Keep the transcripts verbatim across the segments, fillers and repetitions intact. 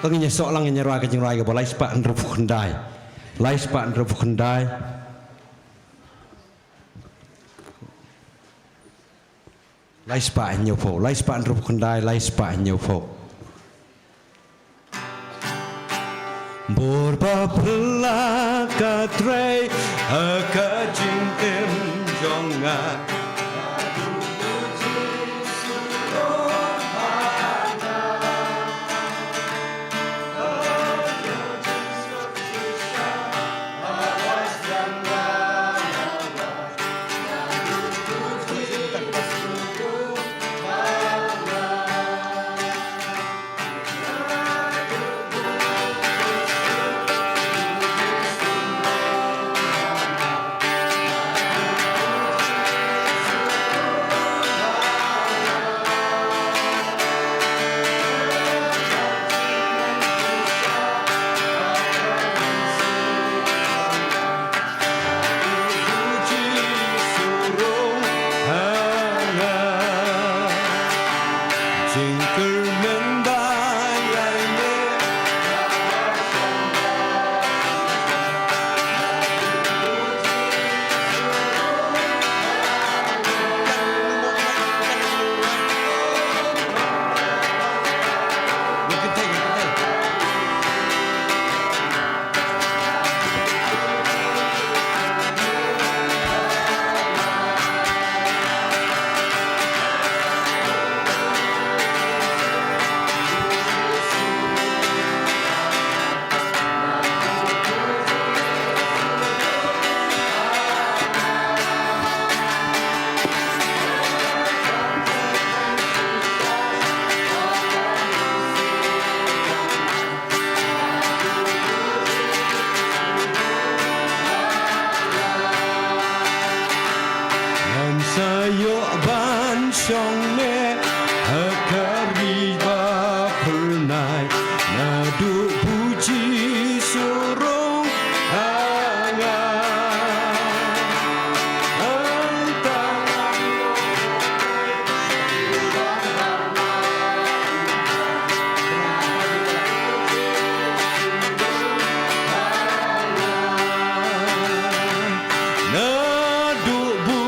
Ka ngin ïasoh lang, ngin ïa rwai ka jingrwai kaba lai spah hynriewphew khyndai. Lai spah hynriewphew khyndai. Lai spah hynñiewphew, lai spah hynriewphew khyndai, lai spah hynñiewphew. Bor ba phylla ka trei ha ka jingim jong nga. Ngan sa ïoh ban shong ne ha ka ri ba phyrnai, naduh bu Jisu rung ha nga. Hangta Naduh bu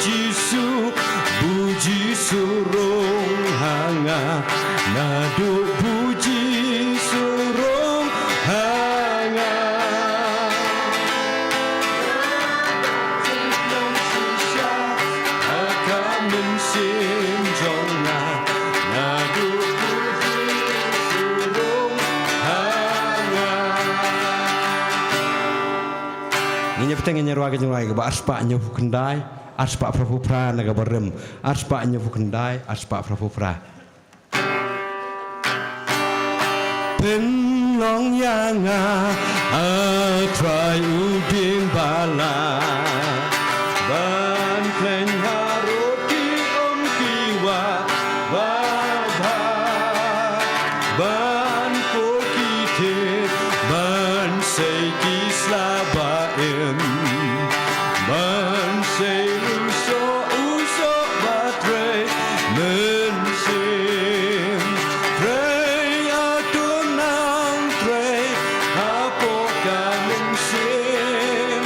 Jisu, bu Jisu rung ha nga. Naduh bu Jisu rung ha nga. Ha ka mynsiem jong nga. Naduh bu Jisu rung ha nga. Ngin ïa bteng, ngin ïa rwai ka jingrwai kaba ar spah hynñiewphew khyndai, ar spah phraphew phra na kaba rim, ar spah hynñiewphew khyndai, ar spah phraphew phra. Pynlong ïa nga, A Trai, u dieng ba la, ban khlaiñ harud ki um ki wah ba bha. Ban kol ki thied, ban sei ki sla ba im, ban sei u soh, u soh ba trei mynsiem. Trei, A Trai, nang trei hapoh ka mynsiem,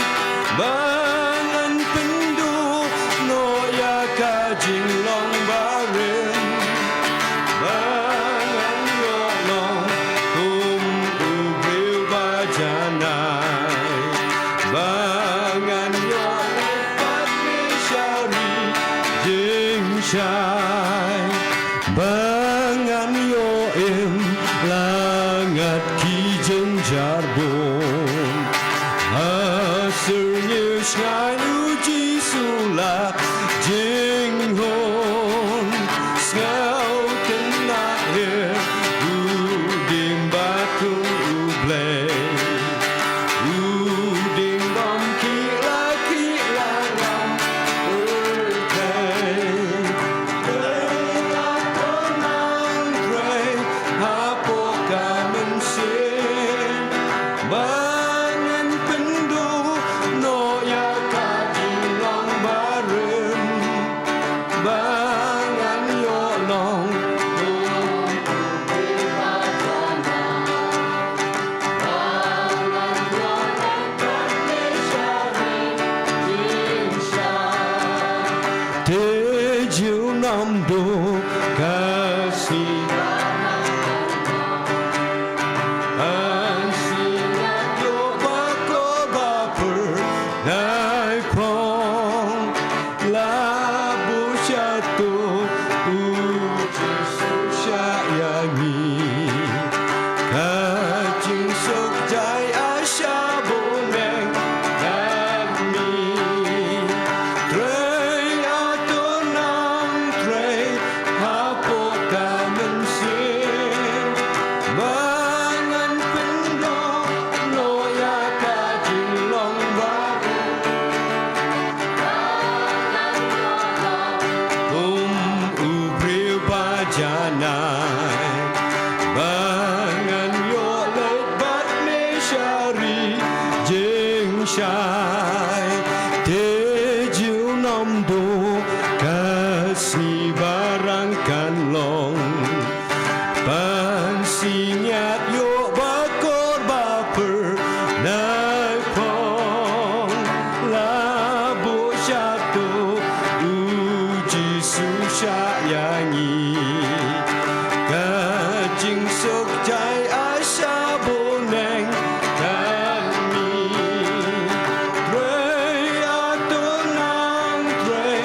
ba ngan pynduh noh ïa ka jinglong barim. Ba ngan ïoh long kum u briew ba janai. Ba ngan ïoh leit pat ne sha ri jingshai. Ba ngan ïoh im la ngat ki jynjar bun. Ha syrngiew sngewbha u Jisu la jinghun, sngewtynnat hi u dieng ba tung U Blei. U dieng bym khih la khih la ra Ka sngi, ka sngi ïa ïoh ba kor ba pher nai phong la buh sha to u Jisu sha ïa ngi. Ka jingsuk jai a sha bneng. Trei a to nang trei hapoh ka mynsiem. Ba ngan pyndonkam noh ïa ka jinglong baroh. Kum u briew ba janai. Ba ngan ïoh leit bad me sha ri jingshai. Te ju nym duh ka sngi ba rang kan long. Ban sngewthuh ïoh ba kor ba pher nai phong la buh sha to u Jisu sha ïa ngi. Ka jingsuk jai a sha bneng. Kan mih trei a to nang trei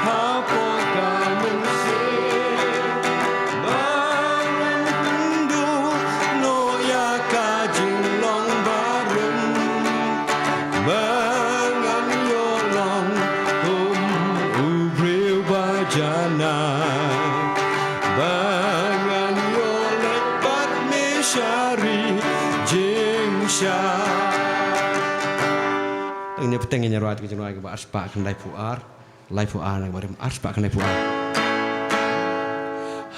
hapoh ka mynsiem. Ba ngan pynduh noh ïa ka jinglong barim. Ba ngan ïoh long kum u briew ba janai. Ba ngan ïoh leit bad me sha ri jingshai. Tang ne pateng ne rat ki jingrwai kaba arspah khyndai phew ar. Laiphew ar na ka barim, arspah khyndai phew ar.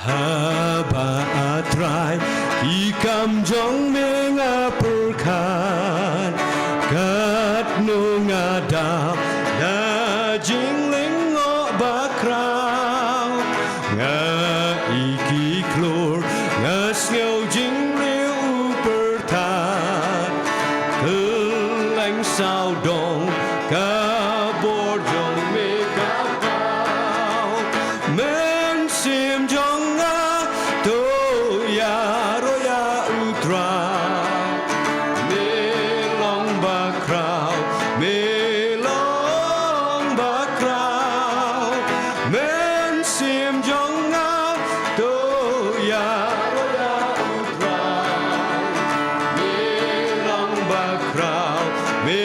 Haba A Trai, ki kam jong me nga pyrkhat, katno nga dap da jinglyngngoh bakhraw. Nga ïeit ki khlur, nga sngew jingriew u pyrthat. Kylleng sawdong ka bor jong me ka paw. Mynsiem jong nga to ïaroh ïa U Trai. Me long bakhraw, me long bakhraw. Mynsiem jong nga to ïaroh ïa U Trai. Me long bakhraw, me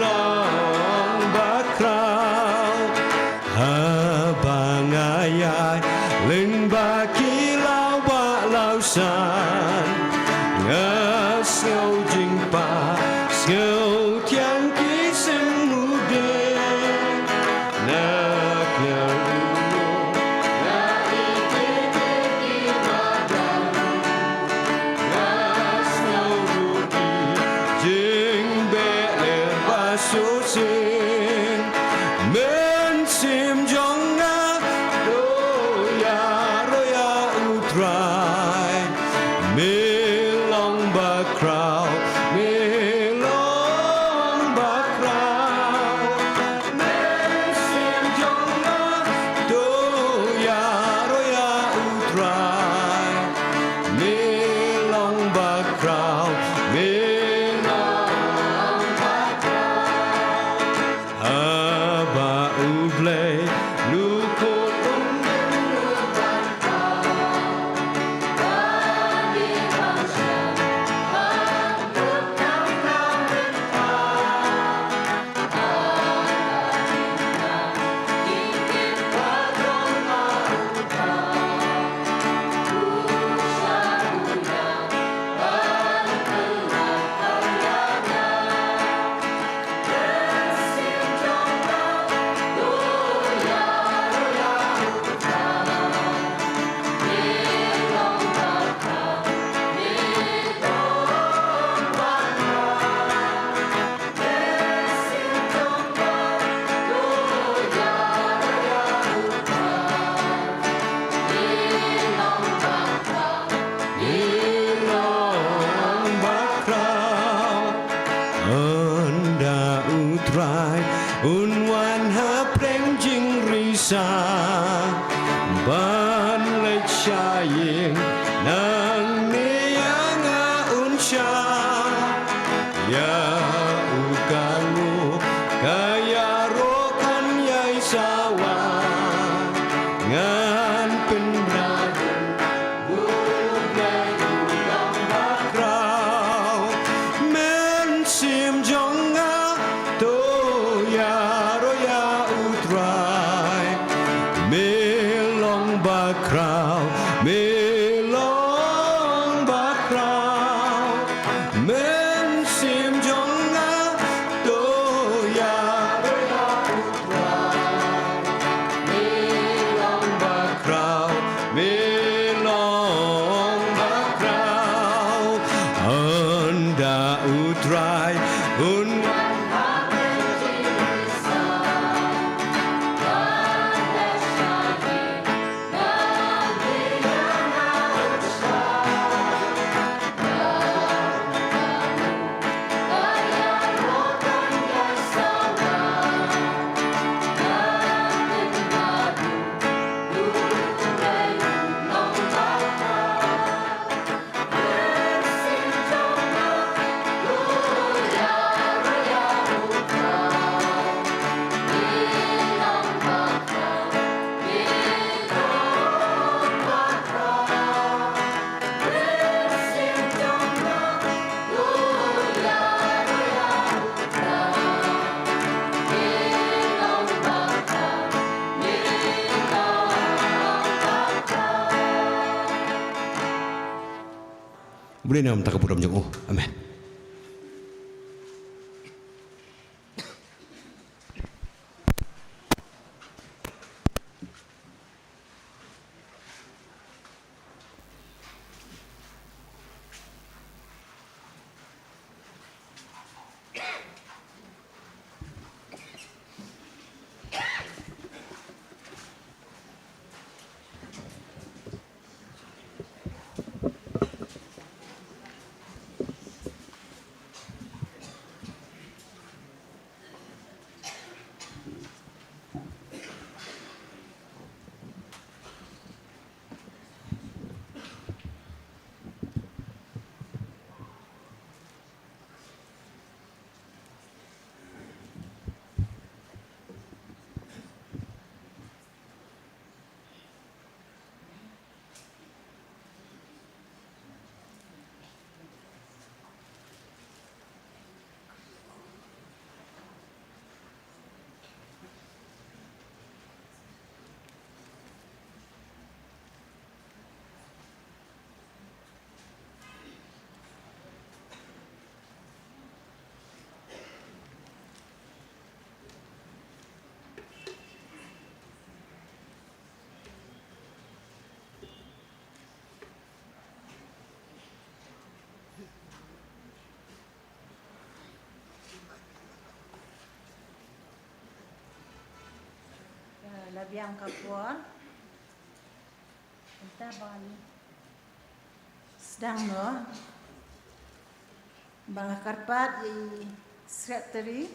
long bakhraw. Haba nga ïai lyngba ki law bah law san, nga sngew jingpang, sngew thiang ki symudei. Na kñia u lum, na ïeit ki ba dang, nga sngew ruh ki jingbeh leh ba shisien. Mynsiem jong nga to ïaroh ïa U Trai. Me long bakhraw, me long bakhraw. Mynsiem jong nga to ïaroh ïa U Trai. Me long bakhraw, me long bakhraw. Haba U Blei u kut um Ïa u ka nguh ka ïaroh kan ïai sawa. Ngan pynrad u Blei u long bakhraw. Mynsiem jong nga to ïaroh ïa u Trai. Me long bakhraw, me long bakhraw. Mynsiem jong nga to ïaroh ïa u Trai. Me long bakhraw, me long bakhraw. Ynda u Trai un Bun ïa namar ka burom jong u. Amen. Ka la biang ka por. Mynta ban sdang noh, ba nga kyrpad ïa i secretary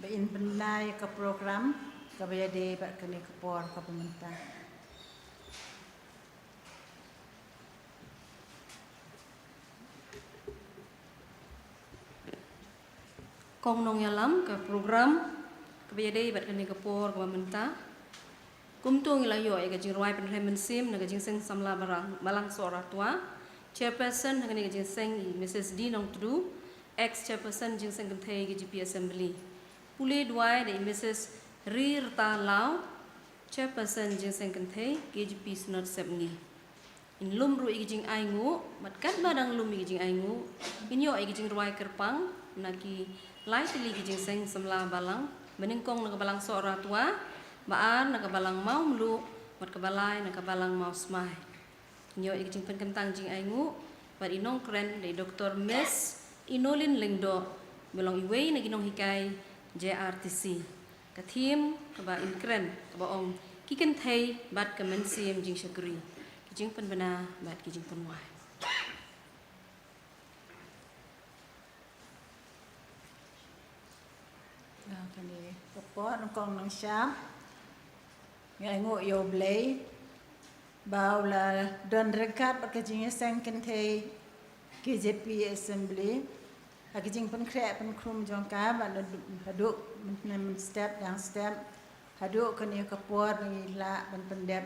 ba in pynlait ïa ka program kaba ïadei bad kane ka por kaba mynta. Kong nongïalam, ka program kaba ïadei bad kane ka por kaba mynta. Kumto ngi la ïoh ïa ka jingrwai pynrhem mynsiem na ka jingseng samla balang, Balang Sohra Twa, chairperson ha kane ka jingseng i Missus D Nongtdu, ex chairperson jingseng kynthei K J P Assembly. Pule duwai da i Missus Rirta Law, chairperson jingseng kynthei K J P Synod Sepngi. Ngin lum ruh ïa ki jingainguh, bad katba dang lum ïa ki jingainguh, ngin ïoh ïa ki jingrwai kyrpang na ki lai tylli ki jingseng samla balang, ba nyngkong na ka Balang Sohra Twa, ba ar na ka Balang Mawmluh, bad kaba lai na ka Balang Mawsmai. Ngin ïoh ïa ki jingpynkyntang jingainguh bad i nongkren da i Doktor Miss Inolin Lyngdoh, ba long iwei na ki nonghikai J R T C. Ka theme kaba in kren kaba ong ki kynthei bad ka mynsiem jingshakri, ki jingpynbna bad ki jingpynwai. Ïa kane ka por, nyngkong nyngshap, nga ainguh ïa U Blei ba u la don ryngkat bad ka jingïaseng kynthei K J P Assembly. Ha ka jingpynkhreh pynkhrum jong ka, bad haduh mynstep dang step, haduh kane ka por ngi lah ban pyndep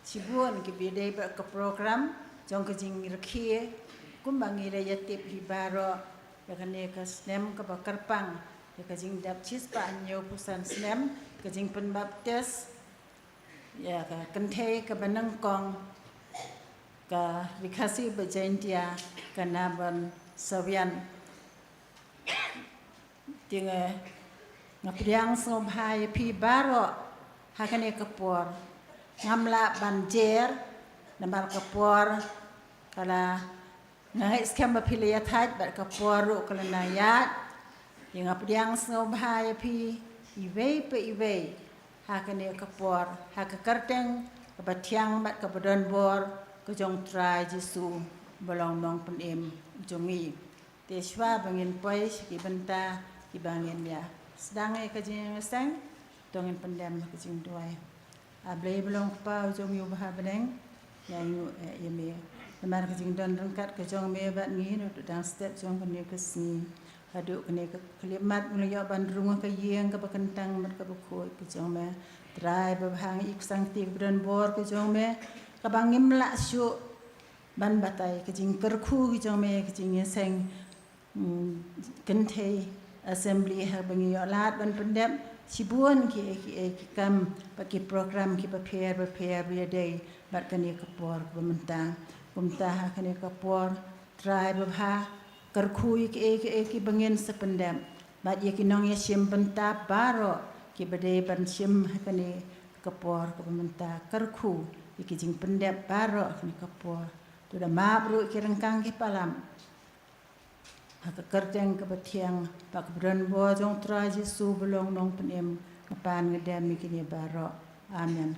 shibun ki ba dei bad ka program jong ka jingrkhie, kumba ngi la ïatip hi baroh, ïa kane ka snem kaba kyrpang ïa ka jingdap shispah hynñiewphew san snem ka jingpynbaptis ïa ka kynthei kaba nyngkong ka Ri Khasi bad Jaintia, ka Nabon Sawian. Te nga, nga pdiang sngewbha ïa phi baroh ha kane ka por. Ngam lah ban jer namar ka por ka la, nga ngeit skhem ba phi la ïathait bad ka por ruh ka la nang ïaid. Te nga pdiang sngewbha ïa phi iwei pa iwei ha kane ka por, ha ka kyrteng kaba thiang bad kaba donbor ka jong Trai Jisu ba long Nongpynim jong ngi. Te shuwa ba ngin poi sha ki bynta kiba ngin ïa sdang ïa ka jingïaseng, to ngin pyndem ha ka jingduwai. A Blei ba long Kpa jong ngi uba ha bneng, ïa ngi, eh, ïa me. Namar ka jingdon ryngkat ka jong me bad ngi naduh dang step jong kane ka sngi haduh kane ka khyllipmat, me la ïoh ban rung ha ka ïing kaba kyntang bad kaba khuid ka jong me. Trai babha, ngi ïa ka sangti kaba donbor ka jong me, kaba ngim lah shuh ban batai ka jingkyrkhu ka jong me, ka jingïaseng, mm, kynthei assembly, haba ngi ïoh lad ban pyndep shibun kiei kiei ki kam bad ki program kiba pher bapher ba ïadei bad kane ka por kaba mynta. Kumta ha kane ka por, Trai babha, kyrkhu ïa kiei kiei kiba ngin sa pyndep bad ïa ki nongïashim bynta baroh kiba dei ban shim ha kane ka por kaba mynta. Kyrkhu ïa ki jingpyndep baroh ha kane ka por. To da map ruh ki ryngkang ki palam. Ha ka kyrteng kaba thiang bad kaba donbor jong Trai Jisu ba long Nongpynim, nga pan nga dem ïa kine baroh. Amen.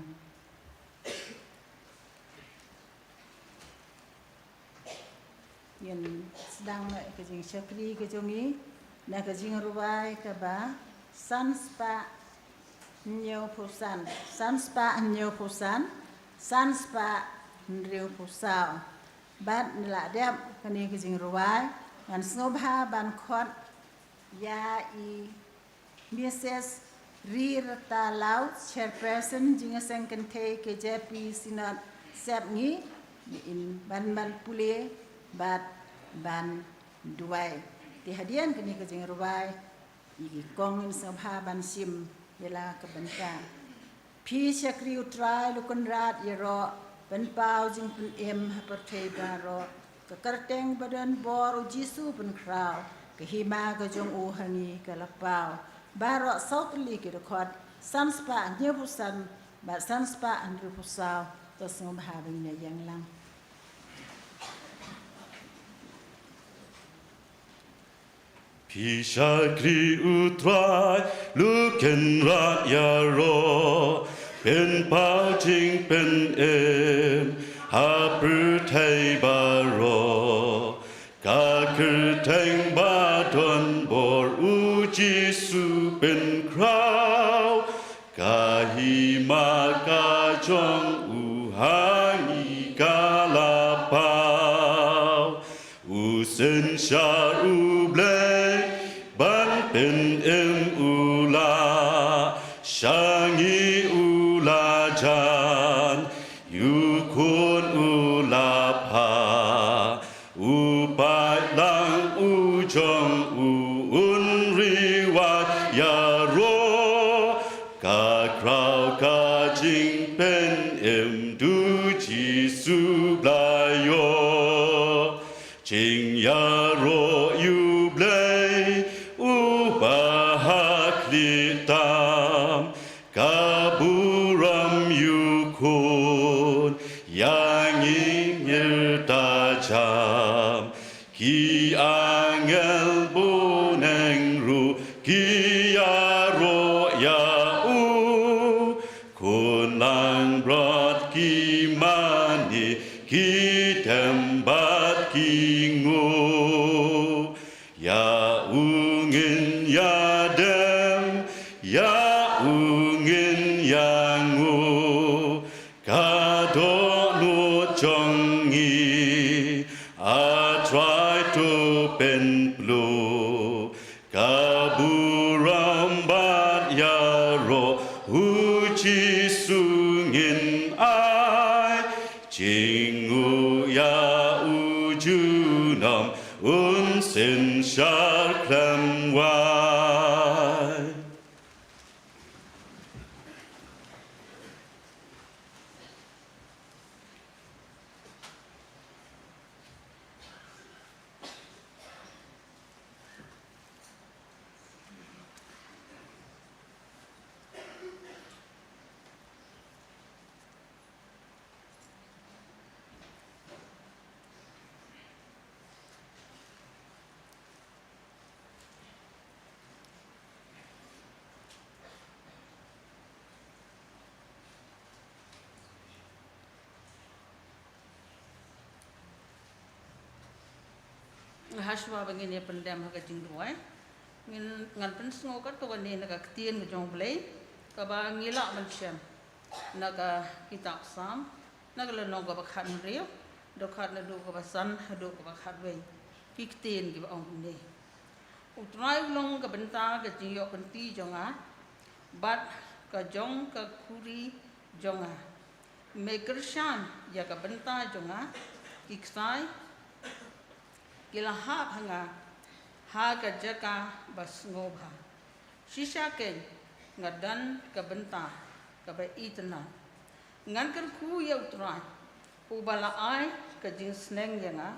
Ngin sdang noh ïa ka jingshakri ka jong ngi na ka jingrwai kaba san spah hynñiewphew san, san spah hynñiewphew san, san spah hynriewphew saw. Bad ngi la dep kane ka jingrwai, ngan sngewbha ban khot ïa i Missus Rirta Laut, Chairperson Jingïaseng Kynthei K J P Synod Sepngi, in ban, ban pule bad ban duwai. Te hadien kane ka jingrwai, ïa ki kong ngin sngewbha ban shim ïa la ka bynta. Phi shakri U Trai Lukunrad ïaroh, pynpaw jingpynim ha pyrthei baroh. Ka kyrteng ba donbor U Jisu pynkhraw, ka hima ka jong u ha ngi ka la paw. Baroh saw tylli ki dkhot, san spah hynñiewphew san bad san spah hynriewphew saw, to sngewbha ba ngin ïeng lang. Phi shakri U Trai Lukunrad ïaroh, pynpaw jingpynim ha pyrthei baroh. Ka kyrteng ba donbor U Jisu pynkhraw, ka hima ka jong u ha ngi ka la paw. U synshar U Blei ban pynim u la sha ngi, u la jan, ïa u khun u la phah, u paidlang u jong u un ri wat ïaroh. Ka khraw ka jingpynim da U Jisu Blei ïoh. Jingïaroh ïa U Blei uba ha khlieh tam, ka burom ïa u khun, ïa ngi ngir da jam. Ki angel bun eng ruh ki ïaroh ïa u. Khun langbrot ki mane ki dem bad ki nguh. Ïa u ngin ïadem, ïa u ngin ïanguh. Ka dohnud jong ngi, A Trai, to pyn Plu ka burom bad ïaroh, u Jisu ngin ai, jingïaroh ïa u junom un synshar khlem wai. Hashwa ba ngin ïa pyndem ha ka jingduwai, ngin, ngan pynsngew katto katne na ka ktien ka jong U Blei kaba ngi lah ban shem na ka kitab Salm, na ka lynnong kaba khathynriew, dkhot naduh kaba san haduh kaba khatwei. Ki ktien kiba ong kumne: U Trai u long ka bynta ka jingïoh kynti jong nga, bad ka jong ka khuri jong nga. Me kyrshan ïa ka bynta jong nga, ki ksai ki la hap ha nga ha ka jaka ba sngewbha. Shisha kein nga don ka bynta kaba itynnad. Ngan kyrkhu ïa U Trai, uba la ai ka jingsneng ïa nga,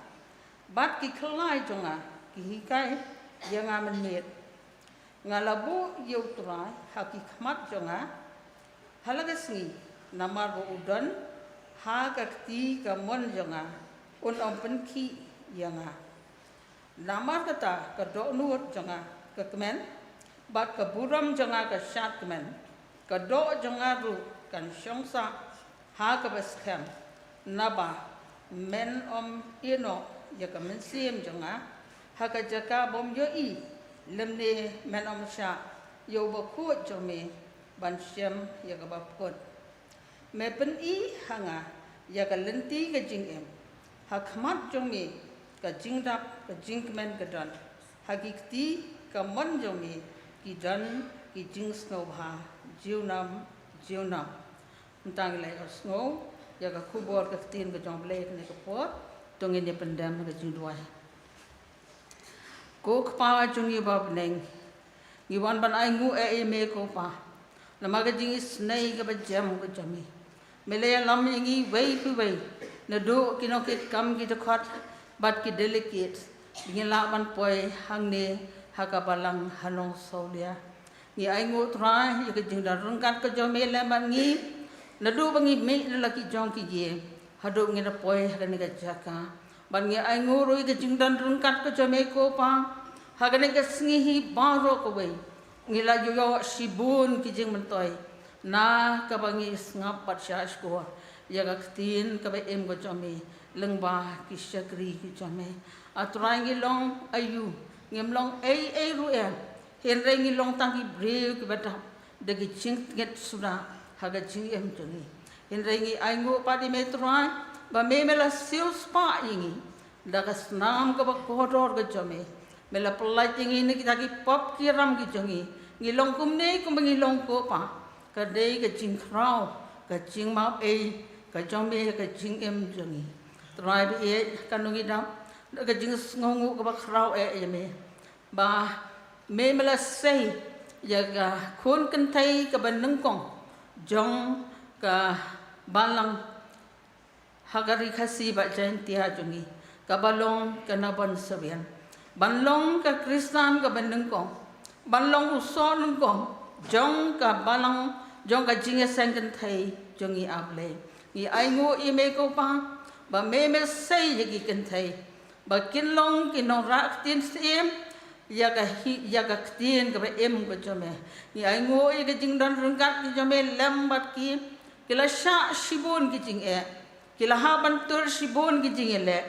bad ki khyllai jong nga ki hikai ïa nga mynmiet. Nga la buh ïa U Trai ha ki khmat jong nga ha la ka sngi, namar ba u don ha ka kti kamon jong nga, un ym pynkhih ïa nga. Namar kata ka dohnud jong nga ka kmen, bad ka burom jong nga ka shad kmen. Ka doh jong nga ruh kan shong sah ha kaba skhem, naba men ym ïehnoh ïa ka mynsiem jong nga ha ka jaka bym ïohi, lymne men ym shah ïa u bakhuid jong me ban shem ïa kaba pynkut. Me pyni ha nga ïa ka lynti ka jingim, ha khmat jong me ka jingdap ka jingkmen ka don, ha ki kti kamon jong me ki don ki jingsngewbha junom junom. Mynta ngi la ïohsngew ïa ka khubor ka ktien ka jong U Blei kane ka por, to ngin ïa pyndem ha ka jingduwai. Ko Kpa jong ngi uba ha bneng, ngi wan ban ainguh eh ïa me ko Pa, namar ka jingisynei kaba jem ka jong me. Me la ïalam ïa ngi iwei pa iwei, naduh ki nongkitkam ki dkhot bad ki delegate, ba ngin lah ban poi hangne ha ka balang ha Nongsawlia. Ngi ainguh Trai ïa ka jingdon ryngkat ka jong me lem bad ngi, naduh ba ngi mih na la ki jong ki ïing haduh ngi da poi ha kane ka jaka. Bad ngi ainguh ruh ïa ka jingdon ryngkat ka jong me ko Pa, ha kane ka sngi hi baroh kawei ngi la ïoh shibun ki jingmyntoi na kaba ngi sngap bad shah shkor ïa ka ktien kaba im ka jong me lyngba ki shakri ki jong me. A Trai, ngi long aïu? Ngim long ei ei ruh em. Hynrei ngi long tang ki briew kiba dap da ki jingtngit suda ha ka jingim jong ngi. Hynrei ngi ainguh pat ïa me Trai, ba me me la siewspah ïa ngi da ka snam kaba kordor ka jong me. Me la pyllait ïa ngi na kita ki pop ki ram ki jong ngi. Ngi long kumne kumba ngi long ko Pa, ka dei ka jingkhraw, ka jingmap ei ka jong me ha ka jingim jong ngi. Trai baieit, katno ngi dap da ka jingsngewnguh kaba khraw eh ïa me, ba me me la sei ïa ka khun kynthei kaba nyngkong jong ka balang ha ka Ri Khasi bad Jaintia jong ngi, kaba long ka Nabon Sawian, ban long ka Khristan kaba nyngkong, ban long u soh nyngkong jong ka balang, jong ka jingïaseng kynthei jong ngi, A Blei. Ngi ainguh ïa me ko Pa, ba me me sei ïa ki kynthei ba kin long ki nongrah ktien syiem ïa ka hi, ïa ka ktien kaba im ka jong me. Ngi ainguh ïa ka jingdon ryngkat ka jong me lem bad ki. Ki la shah shibun ki jingeh, ki la hap ban tur shibun ki jingeh leh.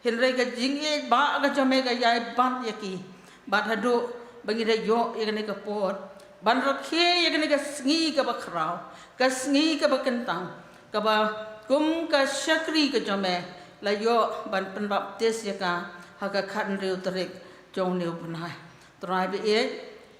Hynrei ka jingeh ba ka jong me ka ïai bat ïa ki, bad haduh ba ngi da ïoh ïa kane ka por ban rakhe ïa kane ka sngi kaba khraw, ka sngi kaba kyntang, kaba kum ka shakri ka jong me la ïoh ban pynbaptis ïa ka ha ka khathynriew tarik jong une u bnai. Trai ba ïeit,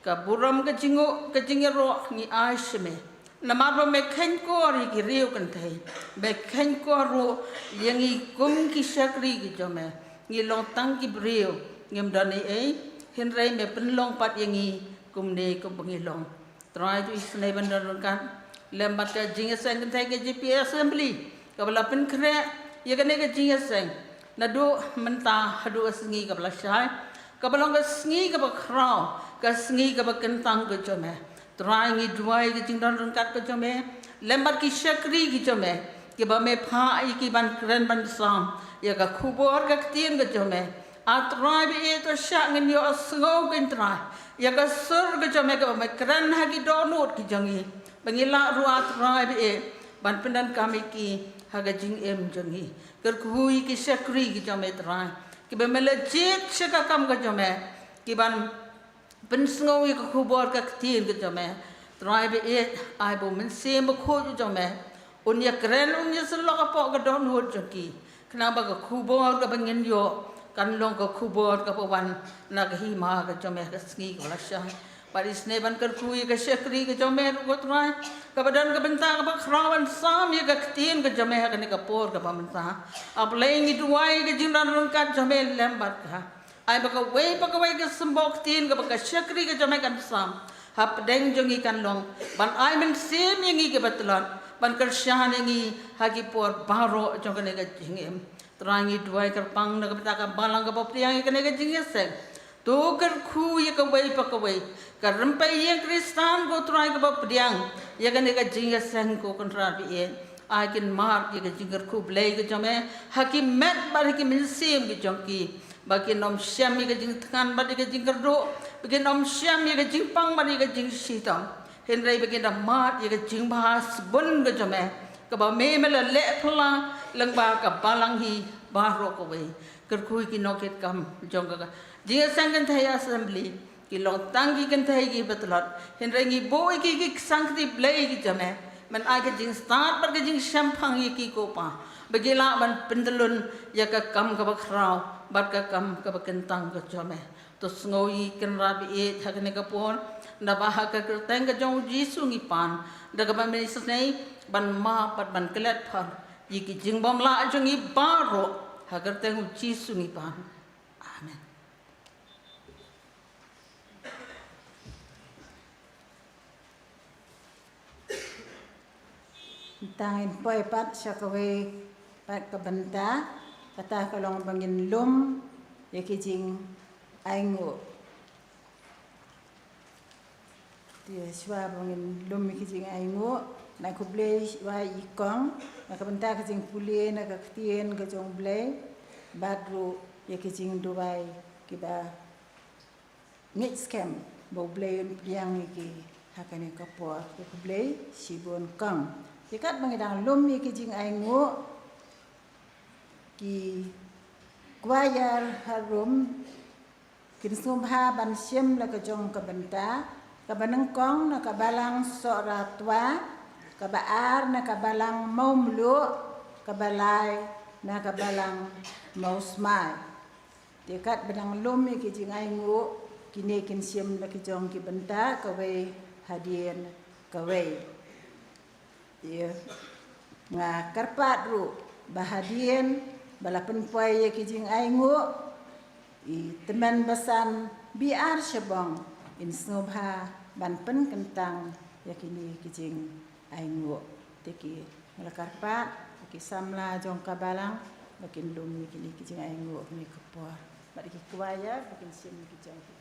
ka burom ka jingnguh ka jingïaroh ngi ai sha me. Namar ba me kheiñ kor ïa ki riew kynthei, me kheiñ kor ruh ïa ngi kum ki shakri ki jong me. Ngi long tang ki briew, ngim don ei ei, hynrei me pynlong pat ïa ngi kumne kum ba ngi long. Trai, to isynei ban don ryngkat lem bad ka jingïaseng kynthei ka J P A Assembly kaba la pynkhreh ïa kane ka jingïaseng naduh mynta haduh ka sngi kaba la shai, kaba long ka sngi kaba khraw, ka sngi kaba kyntang ka jong me. Trai, ngi duwai ka jingdon ryngkat ka jong me lem bad ki shakri ki jong me kiba me phah ïa ki ban kren ban sam ïa ka khubor ka ktien ka jong me. A Trai ba ïeit, to shah ngin ïohsngew, ko Trai, ïa ka sur ka jong me kaba me kren ha ki dohnud ki jong ngi, ba ngin lah ruh, a Trai ba ïeit, ban pyndonkam ïa ki ha ka jingim jong ngi. Kyrkhu ïa ki shakri ki jong me Trai, kiba me la jied sha ka kam ka jong me, ki ban pynsngew ïa ka khubor ka ktien ka jong me. Trai ba ïeit, ai ba u Mynsiem Bakhuid u jong me un ïakren, un ïasyllok hapoh ka dohnud jong ki, khnang ba ka khubor kaba ngin ïoh kan long ka khubor kaba wan na ka hima ka jong me ha ka sngi kaba la shai. Bad isynei ban kyrkhu ïa ka shakri ka jong me ruh, ko Trai, kaba don ka bynta kaba khraw ban sam ïa ka ktien ka jong me ha kane ka por kaba mynta. A Blei, ngi duwai ka jingdon ryngkat jong me lem bad ka. Ai ba kawei pa kawei ka symbai ktien kaba ka shakri ka jong me kan sam hapdeng jong ngi kan long ban ai mynsiem ïa ngi kiba tlot, ban kyrshan ïa ngi ha ki por baroh jong kane ka jingim. Trai, ngi duwai kyrpang na ka bynta ka balang kaba pdiang ïa kane ka jingïaseng. To kyrkhu ïa kawei pa kawei ka rympei ïing Khristan, ko Trai, kaba pdiang ïa kane ka jingïaseng, ko Kynrad ba ïeit. Ai kin mad ïa ka jingkyrkhu Blei ka jong me ha ki met bad ha ki mynsiem ki jong ki, ba kin ym shem ïa ka jingthngan bad ïa ka jingkyrduh, ba kin ym shem ïa ka jingpang bad ïa ka jingshitom, hynrei ba kin da mad ïa ka jingbha sbun ka jong me kaba me me la leh phylla lyngba ka balang hi baroh kawei. Kyrkhu ïa ki nongkitkam jong ka jingïaseng kynthei assembly, ki long tang ki kynthei kiba tlot, hynrei ngi buh ïa ki, ki ki sangkti Blei ki jong me, men ai ka jingstad bad ka jingshemphang ïa ki, ko Pa, ba ki lah ban pyntyllun ïa ka kam kaba khraw bad ka kam kaba kyntang ka jong me. To sngew ïa ngi, Kynrad ba ïeit, ha kane ka por, naba ha ka kyrteng ka jong U Jisu ngi pan, da kaba me isynei ban map bad ban klet pher ïa ki jingbymlah jong ngi baroh. Ha ka kyrteng U Jisu ngi pan. Amen. Tang ngin poi pat sha kawei pat ka bynta, kata ka long ba ngin lum ïa ki jingainguh. Te shuwa ba ngin lum ïa ki jingainguh, nga ai khublei shuwa ïa i kong na ka bynta ka jingpule na ka ktien ka jong U Blei, bad ruh ïa ki jingduwai kiba ngeit skhem ba U Blei un pdiang ïa ki ha kane ka por. Te khublei shibun kong. Te katba ngi dang lum ïa ki jingainguh, ki kwayar harum kin sngewbha ban shim la ka jong ka bynta. Kaba nyngkong na ka balang Sohra Twa, kaba ar na ka balang Mawmluh, kaba lai na ka balang Mawsmai. Te katba dang lum ïa ki jingainguh, kine kin shim la ki jong ki bynta kawei hadien kawei. Ïa, nga kyrpad ruh ba hadien ba la pynpoi ïa ki jingainguh, i tymmen basan B R Shabong in sngewbha ban pynkyntang ïa kine ki jingainguh. Te ki, nga la kyrpad ïa ki samla jong ka balang ba kin lum ïa kine ki jingainguh ha kane ka por, bad ïa ki kwayar ba kin shim ïa ki jong ki.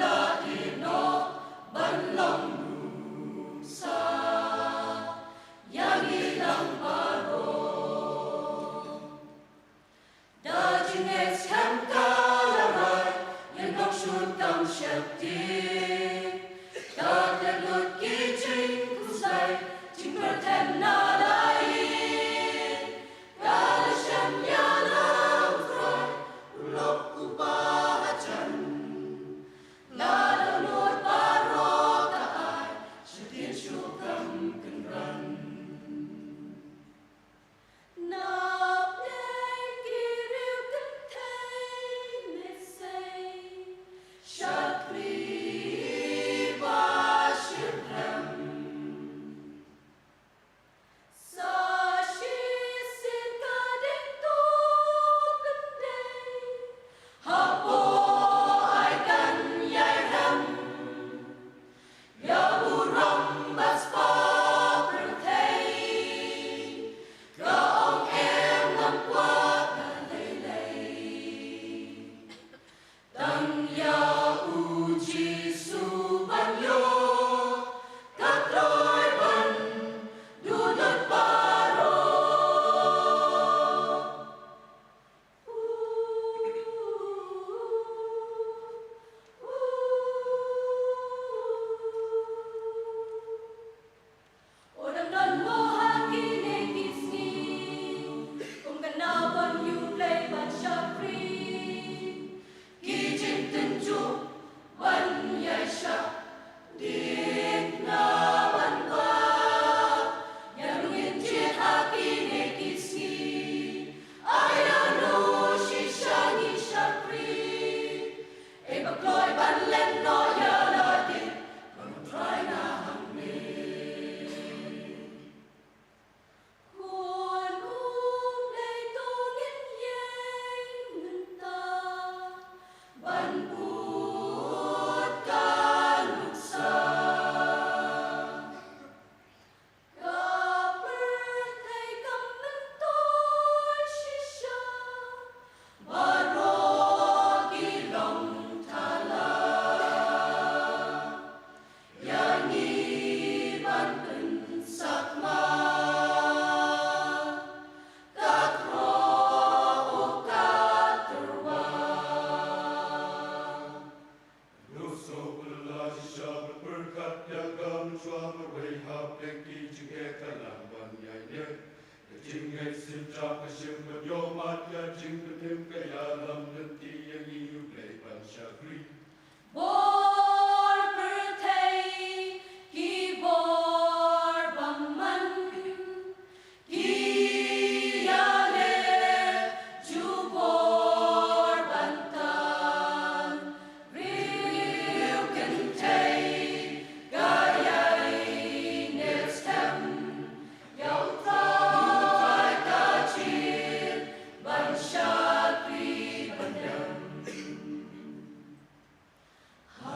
la ïeh noh ban long nuksa ïa ngi lang baroh. Da jingngeit skhem ka la rai ïa ngi ban shu kam sheptieng. Da klet lut ki jingkhuslai, jingpyrthen na la ïing. Ka la shem ïa la U Trai, u lok uba hajan. La dohnud baroh ka ai, sheptieng shu kam kynran. Na pdeng ki riew kynthei me sei, shakri ba shitrhem. Sa shisien ka dei to pyndei, hapoh ai kan ïai rem. Ïa burom bad spah pyrthei, ka ong em ngam kwah ka lei lei. Tang ïa U Jisu ban ïoh ka troi ban duh lut baroh. O dang don mo ha kine ki sngi, kum ka nalbon ïa U Blei ban shakri. Ki jingtynjuh ban ïaishah, dih na ban bah. Ïa ngi ngin jied ha kine ki sngi, ai ïa ngi shisha ngi shakri. Ei ba kloi ban len noh ïa lade, ba U Trai nga hangne. Khun U Blei to ngin ïeng mynta ban bud ka nuksa. Ka pyrthei kam myntoi shisha, baroh ki long thala. Ïa ngi ban pynsakma, ka khroh ka tyrwa. Nusok la shisha ban pyrkhat ïa ka mynshuwa marwei hapdeng ki jingeh ka lang ban ïaineh. Ka jingngeit synshar ka shim ban ïohmad ïa jingpynim ka ïalam lynti ïa ngi U Blei ban shakri. Bor pyrthei ki bor bymman. Ki ïaleh jubor ban tan, riew kynthei ka ïaineh skhem, ïa U Trai ka jied ban shakri ban dem. Ha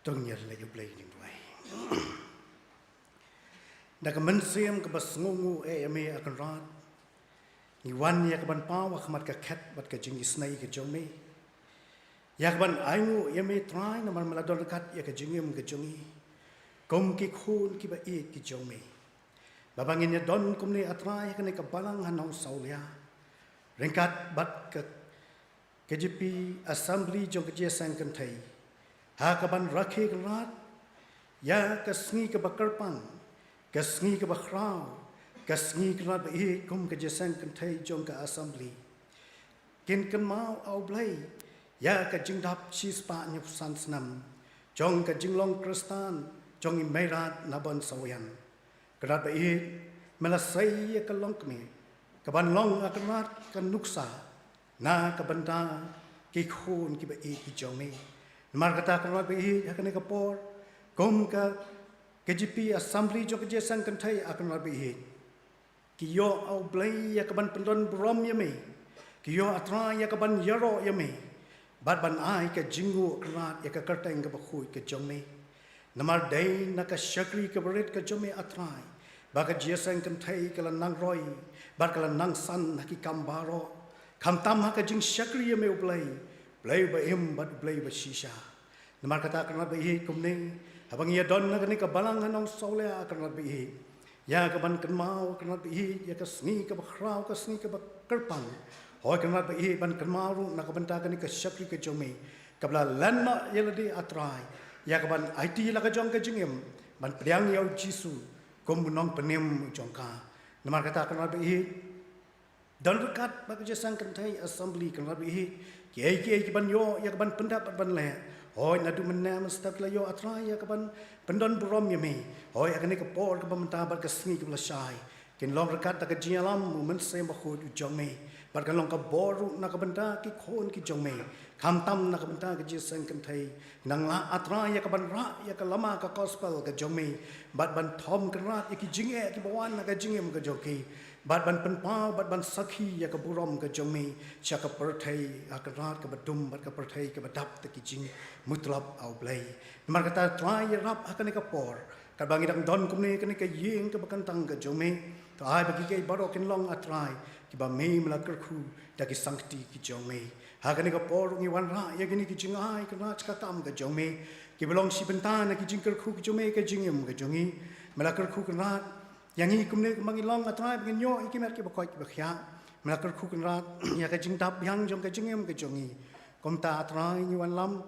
To ngin ïa leit, U Blei, ïa ngi duwai. Da ka mynsiem kaba sngewnguh eh ïa me, A Kynrad, ngi wan ïa ka ban paw ha khmat ka khet bad ka jingisynei ka jong me, ïa ka ban ainguh ïa me, Trai, namar me la don ryngkat ïa ka jingim ka jong ngi kum ki khun kiba ïeit ki jong me. Ba ba ngin ïa don kumne, A Trai, ha kane ka balang ha Nongsawlia, ryngkat bad ka K J P Assembly jong ka Jingïaseng Kynthei, ha ka ban rakhe, Kynrad, ïa ka sngi kaba kyrpang, ka sngi kaba khraw, ka sngi, Kynrad ba ïeit, kum ka Jingïaseng Kynthei jong ka Assembly kin kynmaw, A U Blei, ïa ka jingdap shispah hynñiewphew san snem jong ka jinglong Khristan jong i Meirad Nabon Sawian. Kynrad ba ïeit, me la sei ïa ka longkmie ka ban long, A Kynrad, ka nuksa na ka bynta ki khun kiba ïeit ki jong me. Namar kata, Kynrad ba ïeit, ha kane ka por, kum ka K J P Assembly jong ka Jingïaseng Kynthei, A Kynrad ba ïeit, ki ïoh, A U Blei, ïa ka ban pyndon burom ïa me. Ki ïoh, A Trai, ïa ka ban ïaroh ïa me bad ban ai ka jingnguh, Kynrad, ïa ka kyrteng kaba khuid ka jong me. Namar dei na ka shakri kaba rit ka jong me, A Trai, ba ka Jingïaseng Kynthei ka la nang roi bad ka la nang san ha ki kam baroh, khamtam ha ka jingshakri ïa me, U Blei, Blei ba im bad Blei ba shisha. Namar kata, Kynrad ba ïeit, kumne, haba ngi ïa don ha kane ka balang ha Nongsawlia, Kynrad ba ïeit, ïa ka ban kynmaw, Kynrad ba ïeit, ïa ka sngi kaba khraw, ka sngi kaba kyrpang, hooid, Kynrad ba ïeit, ban kynmaw ruh na ka bynta kane ka shakri ka jong me kaba la len noh ïa lade, A Trai, ïa ka ban aiti la ka jong ka jingim ban pdiang ïa U Jisu kum U Nongpynim jong ka. Namar kata, Kynrad ba ïeit, don ryngkat bad ka Jingïaseng Kynthei Assembly, Kynrad ba ïeit, kiei kiei ki ban ïoh ïa ka ban pyndep bad ban leh, hooid, naduh mynne mynstep ki la ïoh, A Trai, ïa ka ban pyndon burom ïa me, hooid, ha kane ka por kaba mynta bad ka sngi kaba la shai, kin long ryngkat da ka jingïalam U Mynsiem Bakhuid U jong me, bad kan long ka bor ruh na ka bynta ki khun ki jong me, khamtam na ka bynta ka Jingïaseng Kynthei. Nang lah, A Trai, ïa ka ban rah ïa ka lama ka gospel ka jong me, bad ban thom, Kynrad, ïa ki jingeh kiba wan na ka jingim ka jong ki, bad ban pynpaw bad ban sakhi ïa ka burom ka jong me sha ka pyrthei, A Kynrad, kaba dum bad ka pyrthei kaba dap da ki jingmutlop, A U Blei. Namar kata, Trai, ïarap ha kane ka por, katba ngi dang don kumne ha kane ka ïing kaba kyntang ka jong me, to ai ba kiei kiei baroh kin long, A Trai, kiba me me la kyrkhu da ki sangkti ki jong me. Ha kane ka por ruh ngi wanrah ïa kine ki jingai, Kynrad, sha ka kam ka jong me, kiba long shi bynta na ki jingkyrkhu ki jong me ha ka jingim ka jong ngi. Me la kyrkhu, Kynrad, ïa ngi kumne kumba ngi long, A Trai, ba ngin ïoh ïa ki met kiba koit kiba khiah. Me la kyrkhu, Kynrad, ïa ka jingdap biang jong ka jingim ka jong ngi. Kumta, A Trai, ngi wanlam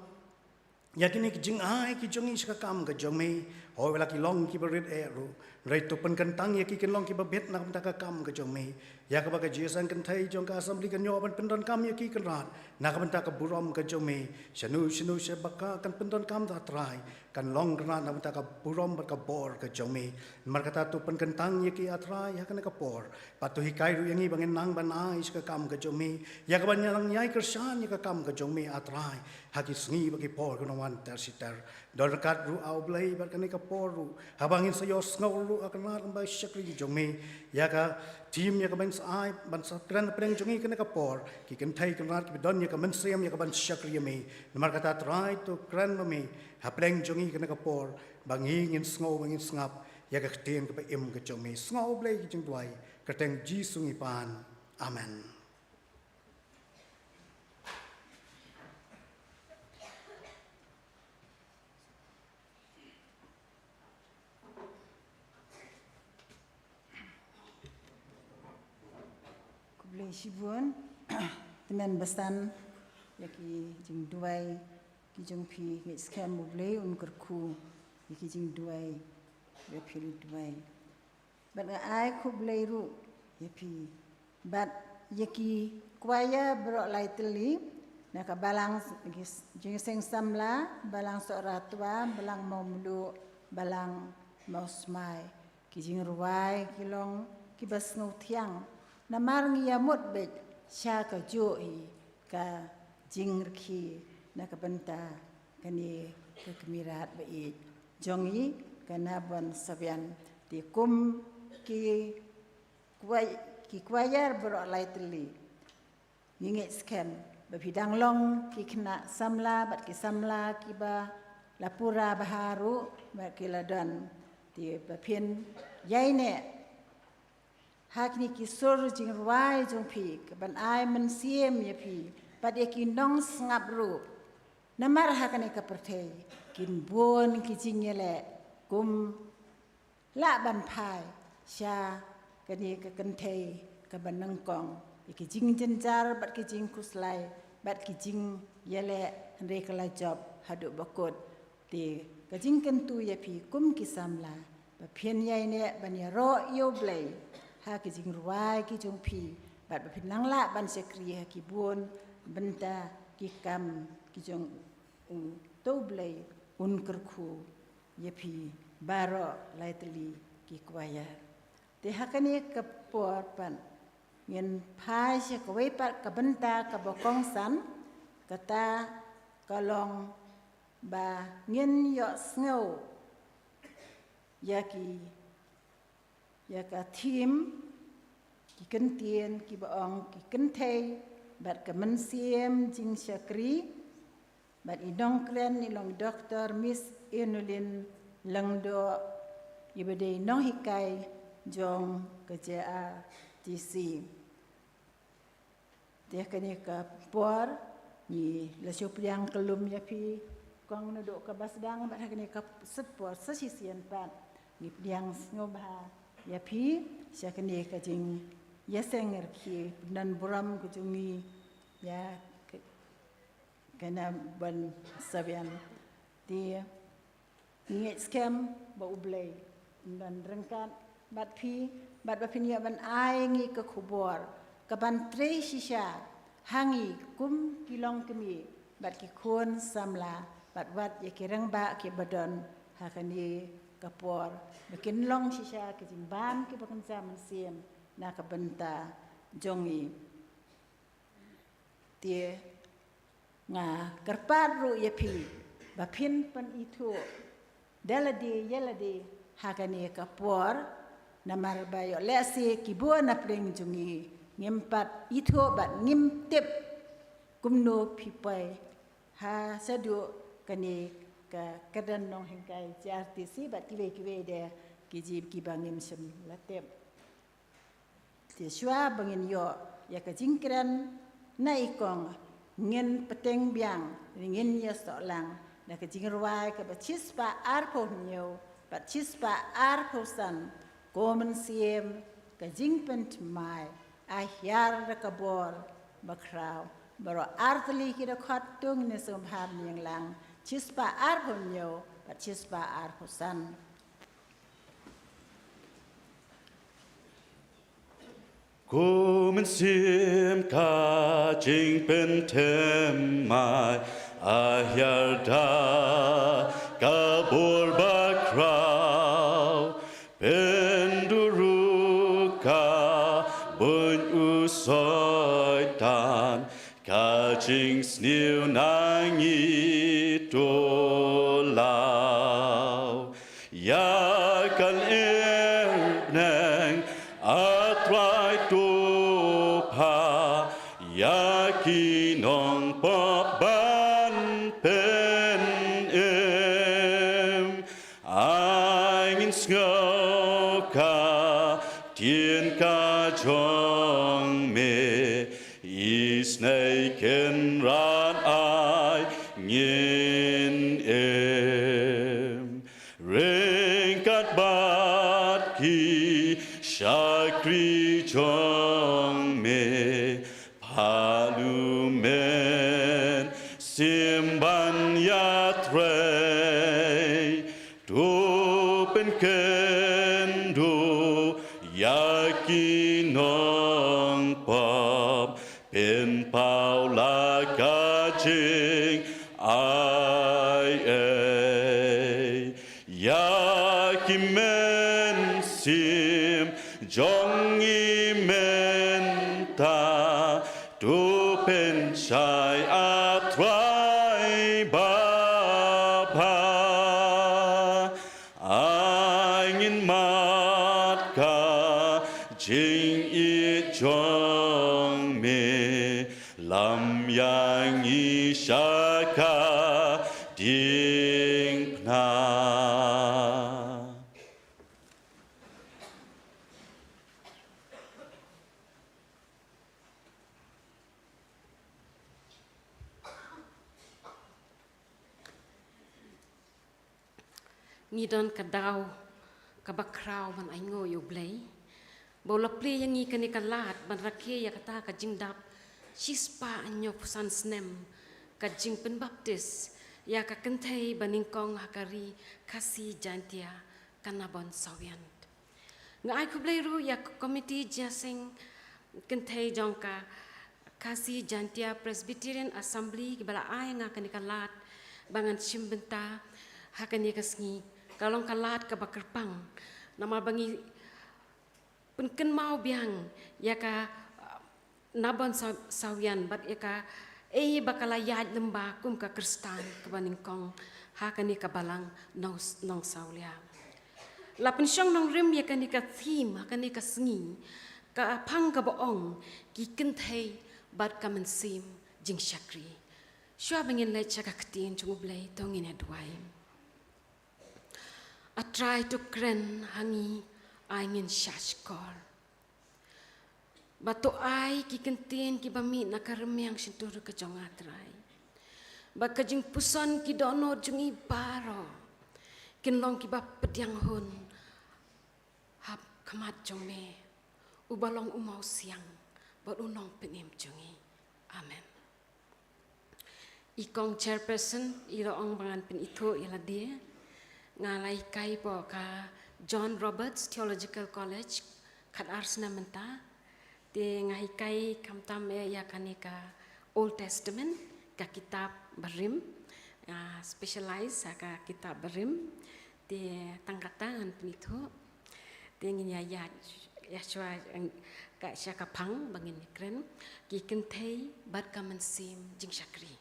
ïa kine ki jingai ki jong ngi sha ka kam ka jong me. Hooid, wat la ki long kiba rit eh ruh, hynrei to pynkyntang ïa ki kin long kiba bit na ka bynta ka kam ka jong me, ïa kaba ka Jingïaseng Kynthei jong ka Assembly kan ïoh ban pyndonkam ïa ki, Kynrad, na ka bynta ka burom ka jong me. Shano shano sha ba ka kan pyndonkam, A Trai, kan long, Kynrad, na ka bynta ka burom bad ka bor ka jong me. Namar kata, to pynkyntang ïa ki, A Trai, ha kane ka por, bad to hikai ruh ïa ngi ba ngin nang ban ai sha ka kam ka jong me, ïa ka ban ïalang ïai kyrshan ïa ka kam ka jong me, A Trai, ha ki sngi bad ki por ki ban wan ter shi ter. Don ryngkat ruh, A U Blei, bad kane ka por ruh, haba ngin sa ïohsngew ruh, A Kynrad, lyngba ki shakri ki jong me, ïa ka theme ïa ka ban sa ai, ban sa kren hapdeng jong ngi kane ka por, ki kynthei, Kynrad, kiba don ïa ka mynsiem ïa ka ban shakri ïa me. Namar kata, Trai, to kren ma me hapdeng jong ngi kane ka por, ba ngi ngin sngew, ba ngin sngap ïa ka ktien kaba im ka jong me. Sngew, A U Blei, ki jingduwai, kyrteng Jisu ngi pan. Amen. Khublei shibun. Tymmen basan ïa ki jingduwai ki jong phi. Ngeit skhem U Blei un kyrkhu ïa ki jingduwai ba phi la duwai. Bad nga ai khublei ruh ïa phi bad ïa ki kwaya baroh lai tylli na ka balang Jingïaseng Samla, balang Sohra Twa, balang Mawmluh, balang Mawsmai. Ki jingrwai ki long kiba sngewthiang, namar ngi ïa mut beit sha kajuh hi ka jingrkhie na ka bynta kane ka kmie Meirad ba ïeit jong ngi, ka Nabon Sawian. Te kum ki kwai-, ki kwaya baroh lai tylli, ngi ngeit skhem ba phi dang long ki khynnah samla bad ki samla kiba la pura bha ruh, bad ki la don. Te ba phin ïaineh ha kine ki sur jingrwai jong phi, ka ban ai mynsiem ïa phi bad ïa ki nongsngap ruh. Namar ha kane ka pyrthei kin bun ki jingïaleh kum lah ban phai sha kane ka kynthei kaba nyngkong, ïa ki jingjynjar bad ki jingkhuslai bad ki jingïaleh, hynrei ka la jop haduh ba kut. Te ka jingkyntu ïa phi kum ki samla, ba phin ïaineh ban ïaroh ïa U Blei ha ki jingrwai ki jong phi, bad ba phin nang lah ban shakri ha ki bun bynta ki kam ki jong U. To U Blei un kyrkhu ïa phi baroh lai tylli ki kwaya. Te ha kane ka por pat ngin phai sha kawei pat ka bynta kaba kongsan, kata ka long ba ngin ïohsngew ïa ki, ïa ka theme, ki kyntien kiba ong ki kynthei bad ka mynsiem jingshakri. Bad i nongkren i long Doktor Miss Enolin Lyngdoh, iba dei nonghikai jong ka J R T C. Te kane ka por ngi la shu pdiang kyllum ïa phi, kong naduh kaba sdang, bad ha kane ka sat por sa shisien pat ngi pdiang sngewbha ïa phi sha kane ka jingïaseng rkhie, pynban burom ka jong ngi ïa ka, kane ban sa biang. Te ngi ngeit skhem ba U Blei un don ryngkat bad phi, bad ba phin ïoh ban ai ngi ka khubor kaban trei shisha ha ngi kum ki longkmie bad ki khun samla, bad wat ïa ki rangbah kiba don ha kane ka por, ba kin long shisha ki jingbam kiba kynja mynsiem na ka bynta jong ngi. Te nga kyrpad ruh ïa phi ba phin pynithuh da lade ïa lade ha kane ka por, namar ba ïoh lehse ki bun na pdeng jong ngi ngim pat ithuh bad ngim tip kumno phi poi ha shaduh kane ka kyrdan nonghikai J R T C bad kiwei kiwei de ki jingkiba ngim shym la tip. Te shuwa ba ngin ïoh ïa ka jingkren na i kong, ngin bteng biang, ngin ïasoh lang da ka jingrwai kaba shispah arphew hynñiew bad shispah arphew san, Ko Mynsiem, ka jingpynthymmai, a hiar da ka bor bakhraw. Baroh artylli ki dkhot to ngin ïa sngewbha ïa lang, shispah arphew hynñiew bad shispah arphew san. Ko Mynsiem, ka jingpynthymmai a hiar da ka bor bakhraw, pynduh ruh ka buit u Soitan, ka jingsniew na ngi to law. Ïa ka lyer bneng, A Trai, to pha ïa ki nongpop ban pynim. Ai ngin sngew ka ktien ka jong me, isynei Kynrad, ai ngin im. Ryngkat bad ki shakri jong me, phah u Mynsiem ban ïatrei. To pynkynduh ïa ki nongpop, pynpaw la ka jingai ei. Ïa ki mynsiem jong ngi mynta, to pynshai, A Trai babha. Ai ngin mad ka jingïeit jong me, lam ïa ngi sha ka Jingpynah. Ngi don ka daw kaba khraw ban ainguh ïa U Blei ba u la plie ïa ngi kane ka lad ban rakhe ïa kata ka jingdap shispah hynñiewphew san snem ka jingpynbaptis ïa ka kynthei banyngkong ha ka ri Khasi Jaintia, ka Nabon Sawian. Nga ai khublei ruh ïa ka komiti jingïaseng kynthei jong ka Khasi Jaintia Presbyterian Assembly kiba la ai nga kane ka lad ba ngan shim bynta ha kane ka sngi. Ka long ka lad kaba kyrpang namar ba ngi pynkynmaw biang ïa ka, uh, Nabon Sa-, Sawian bad ïa kaei ba ka la ïaid lyngba kum ka Khristan kaba nyngkong ha kane ka balang Nong, Nongsawlia. La pynshong nongrim ïa kane ka theme ha kane ka sngi, ka phang kaba ong, Ki Kynthei bad ka Mynsiem Jingshakri. Shuwa ba ngin leit sha ka ktien jong U Blei, to ngin ïa duwai. A Trai, to kren ha ngi, ai ngin shah shkor. Bad to ai ki kyntien kiba mih na ka rmiang shyntur ka jong nga, Trai, ba ka jingpuson ki dohnud jong ngi baroh kin long kiba pdiang hun ha khmat jong me, uba long u mawsiang bad u nongpynim jong ngi. Amen. I kong chairperson i la ong ba ngan pynithuh ïa lade. Nga la hikai hapoh ka John Roberts Theological College khatar snem mynta. Te nga hikai khamtam eh ïa kane ka Old Testament, ka kitab barim. Nga specialize ha ka kitab barim. Te tang kata ngan pynithuh. Te ngin ïa ïa ïa shuwa, eh, ka sha ka phang ba ngin ïa kren, Ki Kynthei bad ka Mynsiem Jingshakri.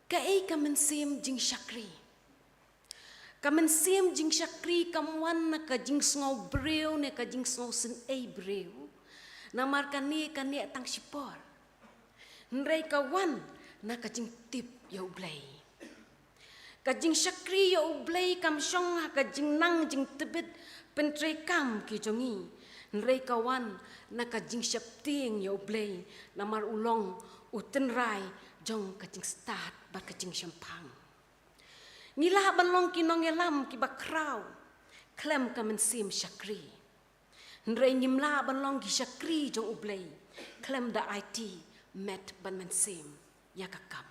Kaei ka mynsiem jingshakri? Ka mynsiem jingshakri kam wan na ka jingsngew briew ne ka jingsngew synei briew. Namar kane, kane tang shipor. Hynrei ka wan na ka jingtip ïa U Blei. Ka jingshakri ïa U Blei kam shong ha ka jingnang jingtbit pyntreikam ki jong ngi. Hynrei ka wan na ka jingsheptieng ïa U Blei, namar u long u tynrai jong ka jingstad bad ka jingshemphang. Ngi lah ban long ki nongïalam kiba khraw khlem ka mynsiem shakri. Hynrei ngim lah ban long ki shakri jong U Blei khlem da aiti met bad mynsiem ïa ka kam.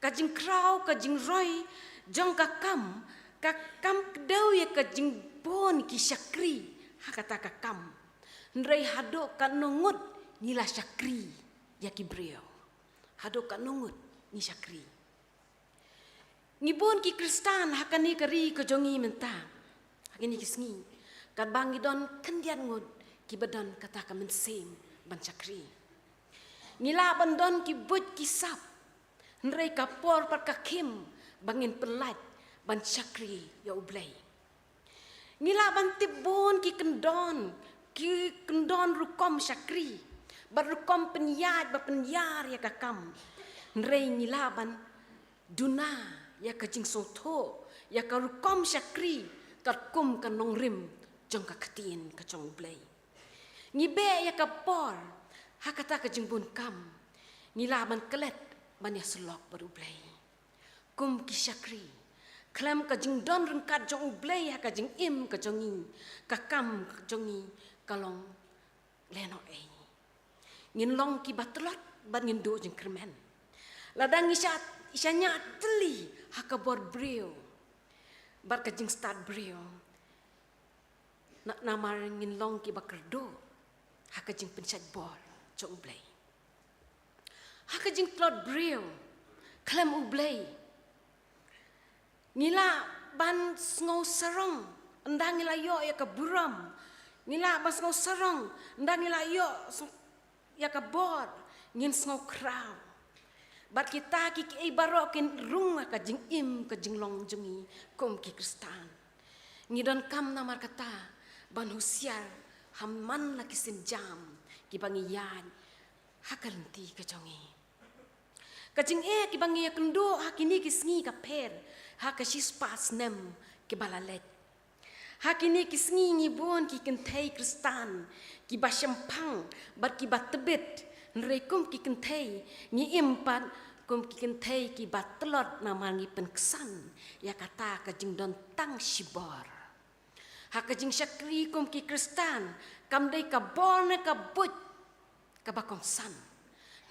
Ka jingkhraw, ka jingroi jong ka kam, ka kam kdew ïa ka jingbun ki shakri ha kata ka kam. Hynrei haduh katno ngut ngi la shakri ïa ki briew? Haduh katno ngut ngi shakri? Ngi bun ki Khristan ha kane ka ri ka jong ngi mynta, ha kine ki sngi, katba ngi don khyndiat ngut kiba don kata ka mynsiem ban shakri. Ngi lah ban don ki buit ki sap, hynrei ka por pat ka khim ba ngin pyllait ban shakri ïa U Blei. Ngi lah ban tip bun ki kyndon, ki kyndon rukom shakri bad rukom pynïaid ba pynïar ïa ka kam. Hynrei ngi lah ban duna ïa ka jingsngewthuh ïa ka rukom shakri katkum ka nongrim jong ka ktien ka jong U Blei. Ngi beh ïa ka por ha kata ka jingbun kam. Ngi lah ban klet ban ïasyllok bad U Blei kum ki shakri. Khlem ka jingdon ryngkat jong U Blei ha ka jingim ka jong ngi, ka kam ka jong ngi ka long lehnohei. Ngin long kiba tlot bad ngin duh jingkyrmen. Lada ngi sha, sha ñiah tylli ha ka bor briew bad ka jingstad briew, na, namar ngin long kiba kyrduh ha ka jingpynshait bor jong U Blei. Ha ka jingtlot briew khlem U Blei, ngi lah ban sngew sarong ynda ngi la ïoh ïa ka burom. Ngi lah ban sngew sarong ynda ngi la ïoh sng-, ïa ka bor, ngin sngew khraw. Bad kita ki, kiei baroh kin rung ha ka jingim ka jinglong jong ngi kum ki Khristan. Ngi donkam namar kata ban husiar ha man la ki sienjam kiba ngi ïaid ha ka lynti ka jong ngi. Ka jingeh kiba ngi ïakynduh ha kine ki sngi ka pher ha ka shispah snem kiba la leit. Ha kine ki sngi ngi bun ki kynthei Khristan kiba shemphang bad kiba tbit, hynrei kum ki kynthei ngi im pat kum ki kynthei kiba tlot namar ngi pynksan ïa kata ka jingdon tang shibor. Ha ka jingshakri kum ki Khristan kam dei ka bor ne ka buit kaba kongsan,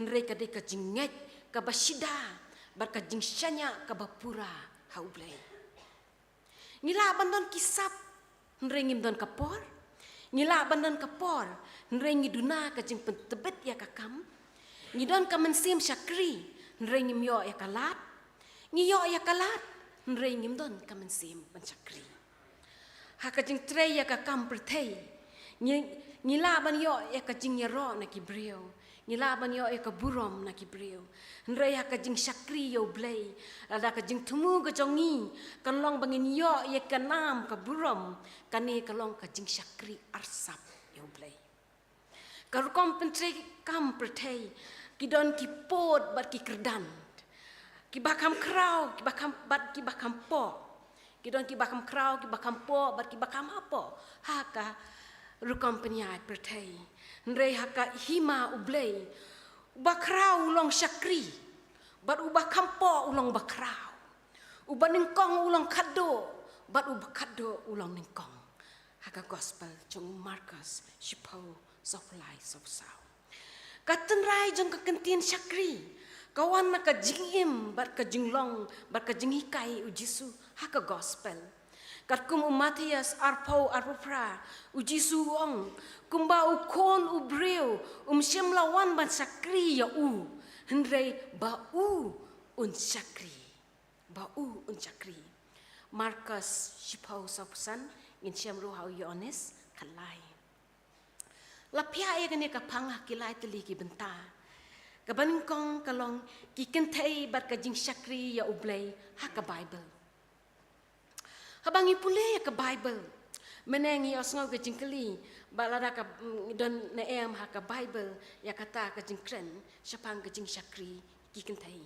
hynrei ka dei ka jingngeit kaba shida bad ka jingshaniah kaba pura ha U Blei. Ngi lah ban don ki sap, hynrei ngim don ka por. Ngi lah ban don ka por, hynrei ngi duna ka jingpyntbit ïa ka kam. Ngi don ka mynsiem shakri, hynrei ngim ïoh ïa ka lad. Ngi ïoh ïa ka lad, hynrei ngim don ka mynsiem ban shakri. Ha ka jingtrei ïa ka kam pyrthei, ngi, ngi lah ban ïoh ïa ka jingïaroh na ki briew. Ngi lah ban ïoh ïa ka burom na ki briew. Hynrei ha ka jingshakri ïa U Blei, lada ka jingthmu ka jong ngi kan long ba ngin ïoh ïa ka nam ka burom, kane ka long ka jingshakri arsap ïa U Blei. Ka rukom pyntrei kam pyrthei ki don ki pud bad ki kyrdan, kiba kham khraw, kiba kham, bad kiba kham poh. Ki don kiba kham khraw, kiba kham poh bad kiba kham hapoh ha ka rukom pynïaid pyrthei. Hynrei ha ka hima U Blei, uba khraw u long shakri, bad uba kham poh u long ba khraw. Uba nyngkong u long khadduh, bad uba khadduh u long nyngkong. Ha ka Gospel jong u Markos shiphew, sawphew lai, sawphew saw. Ka tynrai jong ka kyntien shakri ka wan na ka jingim bad ka jinglong bad ka jinghikai U Jisu ha ka Gospel. Katkum u Mathaios arphew, arphew phra, U Jisu u ong, kumba U Khun u Briew um shym la wan ban shakri ïa u, hynrei ba u un shakri. Ba u un shakri. Markos shiphew, sawphew san, ngin shem ruh ha u Ïoannis khatlai. La phiah ïa kane ka phang ha ki lai tylli ki bynta. Kaba nyngkong ka long ki kynthei bad ka jingshakri ïa U Blei ha ka Baibl. Haba ngi pule ïa ka Baibl, mynne ngi ïohsngew ka jingkylli ba lada ka, mm, don ne em ha ka Baibl ïa kata ka jingkren shaphang ka jingshakri ki kynthei.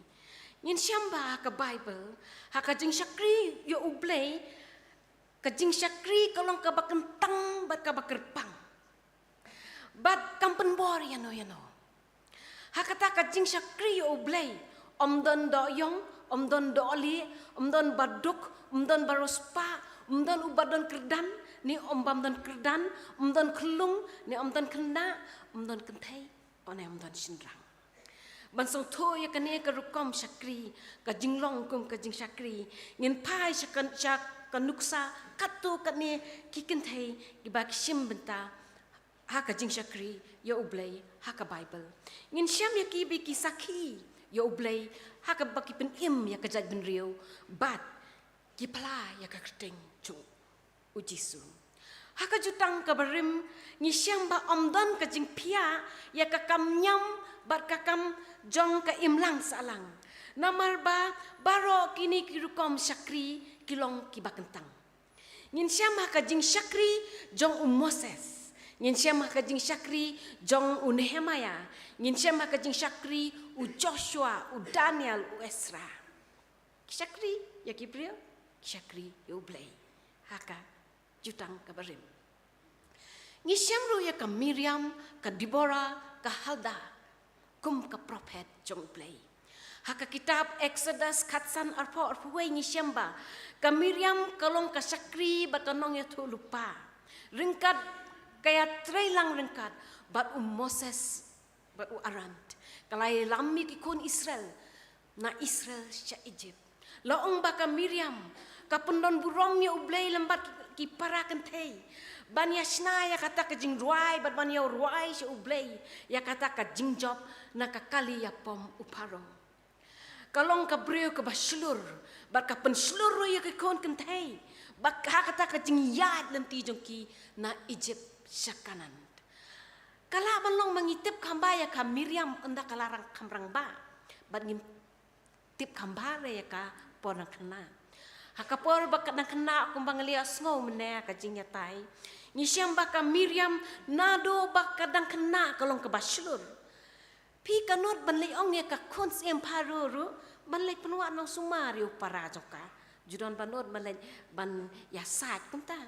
Ngin shem ba ha ka Baibl, ha ka jingshakri ïa U Blei, ka jingshakri ka long kaba kyntang bad kaba kyrpang. Bad kam pynbor ïano ïano. Ha kata ka jingshakri ïa U Blei, ym don dohïong, ym don dohlieh, ym don ba duk, ym don ba riewspah, ym don uba don kyrdan, ne ym bym don kyrdan, ym don khyllung, ne ym don khynnah, ym don kynthei, ne ym don shynrang. Ban sngewthuh ïa kane ka rukom shakri, ka jinglong kum ka jingshakri, ngin phai sha ka, sha ka nuksa katto katne ki kynthei kiba ki shim bynta ha ka jingshakri ïa U Blei ha ka Baibl. Ngin shem ïa ki ba ki sakhi ïa U Blei ha kaba ki pynim ïa ka jaitbynriew bad ki phla ïa ka kyrteng jong U Jisu. Ha ka Jutang kaba Rim ngi shem ba ym don ka jingphiah ïa ka kam niam bad ka kam jong ka imlang sahlang. Namar ba baroh kine ki rukom shakri ki long kiba kyntang. Ngin shem ha ka jingshakri jong u Moses. Ngin shem ha ka jingshakri jong u Nehemiah. Ngin shem ha ka jingshakri u Joshua, u Daniel, u Ezra. Ki shakri ïa ki briew, ki shakri ïa U Blei. Ha ka Jutang kaba Rim. Ngi shem ruh ïa ka Miriam, ka Deborah, ka Huldah kum ka prophet jong U Blei. Ha ka kitab Exodus khatsan arphew, arphew wei ngi shem ba ka Miriam ka long ka shakri bad ka nongïathuhlypa. Ryngkat ka ïatrei lang ryngkat bad u Moses bad u Aaron. Ka la ïalam ïa ki khun Israel na Israel sha Egypt. La ong ba ka Miriam ka pyndon burom ïa U Blei lem bad ki, ki para kynthei ban ïa shna ïa kata ka jingrwai bad ban ïa rwai sha U Blei ïa kata ka jingjop na ka kali ïapom u Pharaoh. Ka long ka briew kaba shlur bad ka pynshlur ruh ïa ki khun kynthei ba ha kata ka jingïaid lynti jong ki na Egypt sha Kanaan. Ka lah ban long ba ngi tip kham bha ïa ka Miriam ynda ka la rang kham rangbah bad ngim tip kham bha re ïa ka por nang khynnah. Ha ka por ba ka nang khynnah kumba ngi la ïohsngew mynne ha ka Jingïatai, ngi shem ba ka Miriam naduh ba ka dang khynnah ka long kaba shlur. Phi ka nud ban leit ong ïa ka khun syiem Pharaoh ruh ban leit pynwad nongsumar ïa u para jong ka. Ju don ba nud ban leit ban ïasaid kumta.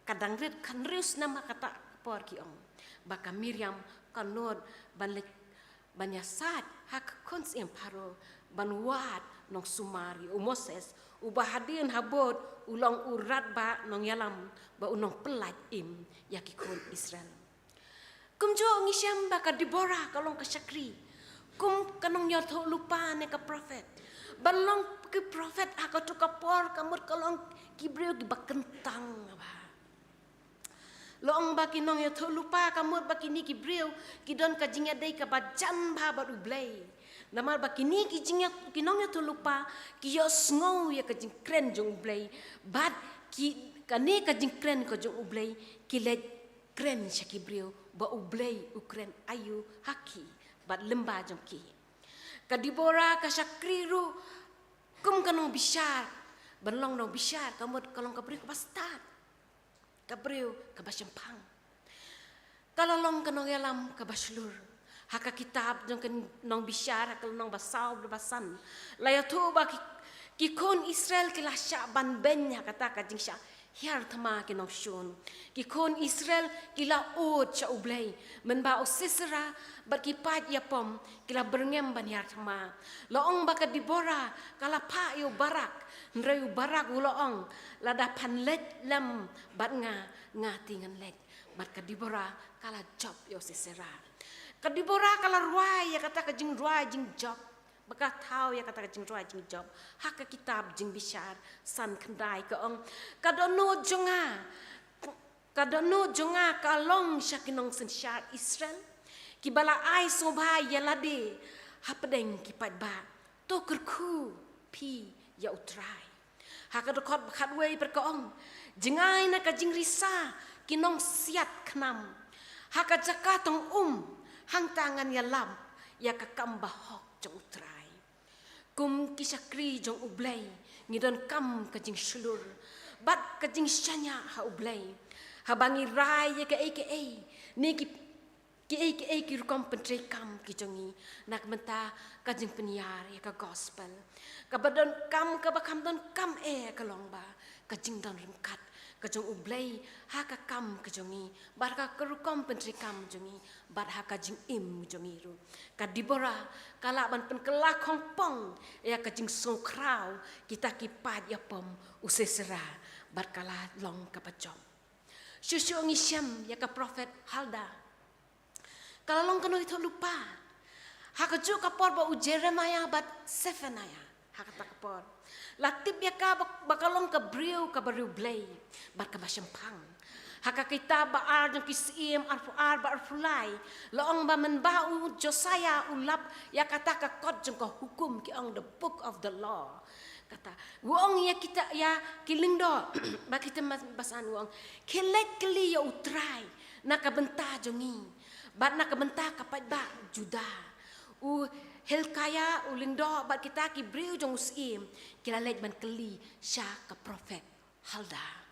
Ka dang rit khyndai snem ha kata ka por ki ong ba ka Miriam ka nud ban leit ban ïasaid ha ka khun syiem Pharaoh ban wad nongsumar ïa u Moses uba hadien habud u long u radbah nongïalam ba u nongpyllait im ïa ki khun Israel. Kumjuh ngi shem ba ka Deborah ka long ka shakri kum ka nongïathuhlypa ne ka prophet. Ban long ki prophet ha kato ka por ka mut ka long ki briew kiba kyntang bha. La ong ba ki nongïathuhlypa ka mut ba kine ki briew ki don ka jingïadei kaba jan bha bad U Blei. Namar ba kine ki jingïa, ki nongïathuhlypa ki ïohsngew ïa ka jingkren jong U Blei bad ki, kane ka jingkren ka jong U Blei ki leit kren sha ki briew ba U Blei u kren aïu ha ki bad lyngba jong ki. Ka Deborah ka shakri ruh kum ka nongbishar. Ban long nongbishar ka mut ka long ka briew kaba stad, ka briew kaba shemphang. Ka la long ka nongïalam kaba shlur. Ha ka kitab jong ka Nongbishar ha ka lynnong ba saw bad ba san la ïathuh ba ki, ki khun Israel ki la shah ban beiñ ha kata ka jingshah hiar thma ki nongshun. Ki khun Israel ki la ud sha U Blei mynba u Sisera bad ki paid ïapom ki la byrngem ban hiar thma. La ong ba ka Deborah ka la phah ïa u Barak, hynrei u Barak u la ong, lada phan leit lem bad nga, nga te ngan leit. Bad ka Deborah ka la jop ïa u Sisera. Ka Deborah ka la rwai ïa kata ka jingrwai jingjop. Ba ka thaw ïa kata ka jingrwai jingjop ha ka kitab Jingbishar san khyndai ka ong, ka dohnud jong nga, ka dohnud jong nga ka long sha ki nongsynshar Israel kiba la ai sngewbha ïa lade hapdeng ki paidbah. To kyrkhu phi ïa U Trai. Ha ka dkhot ba khatwei pat ka ong, jngai na ka jingrisa ki nongsiat khnam. Ha ka jaka tong um hangta ngan ïalap ïa ka kam bahok jong U Trai. Kum ki shakri jong U Blei ngi donkam ka jingshlur bad ka jingshaniah ha U Blei. Haba ngi rai ïa kaei kaei ne ki, kiei kiei ki rukom pyntreikam ki jong ngi na ka bynta ka jingpynïar ïa ka gospel. Kaba donkam, kaba kham donkam eh ka long ba ka jingdon ryngkat ka jong U Blei ha ka kam ka jong ngi bad ha ka rukom pyntreikam jong ngi bad ha ka jingim jong ngi ruh. Ka Deborah ka lah ban pynkylla khongpong ïa ka jingsngewkhraw kita ki paid ïapom u Sisera bad ka la long kaba jop. Shuh shuh ngi shem ïa ka prophet Huldah. Ka la long ka nongïathuhlypa ha kajuh ka por ba u Jeremiah bad Zephaniah ha kata ka por la tip ïa ka ba, ba ka long ka briew kaba riewblei bad kaba shemphang. Ha ka kitab Ba Ar jong ki Syiem arphew ar bad arphew lai la ong ba mynba u Josiah u lap ïa kata ka kot jong ka hukum, ki ong the book of the law, kata, u ong ïa kita, ïa ki lyngdoh bad kita basan, u ong, khie leit kylli ïa U Trai na ka bynta jong ngi bad na ka bynta ka paidbah Judah. U Hilkiah u lyngdoh bad kita ki briew jong u syiem ki la leit ban kylli sha ka prophet Huldah.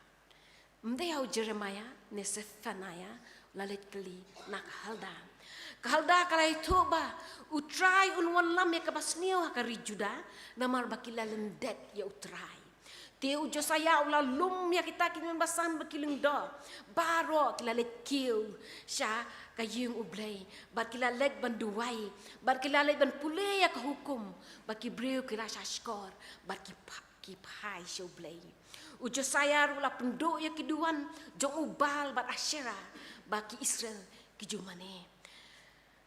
Ym dei ha u Jeremiah ne Zephaniah, la leit kylli na ka Huldah. Ka Huldah ka la ïathuh ba U Trai un wanlam ïa kaba sniew ha ka ri Judah namar ba ki la lyndet ïa U Trai. Te u Josiah u la lum ïa kita ki basan bad ki lyngdoh baroh, ki la leit kiew sha ka ïing U Blei bad ki la leit ban duwai bad ki la leit ban pule ïa ka hukum bad ki briew ki la shah shkor bad ki pha, ki phai sha U Blei. U Josiah ruh u la pynduh ïa ki duwan jong u Baal bad Asherah ba ki Israel ki ju mane.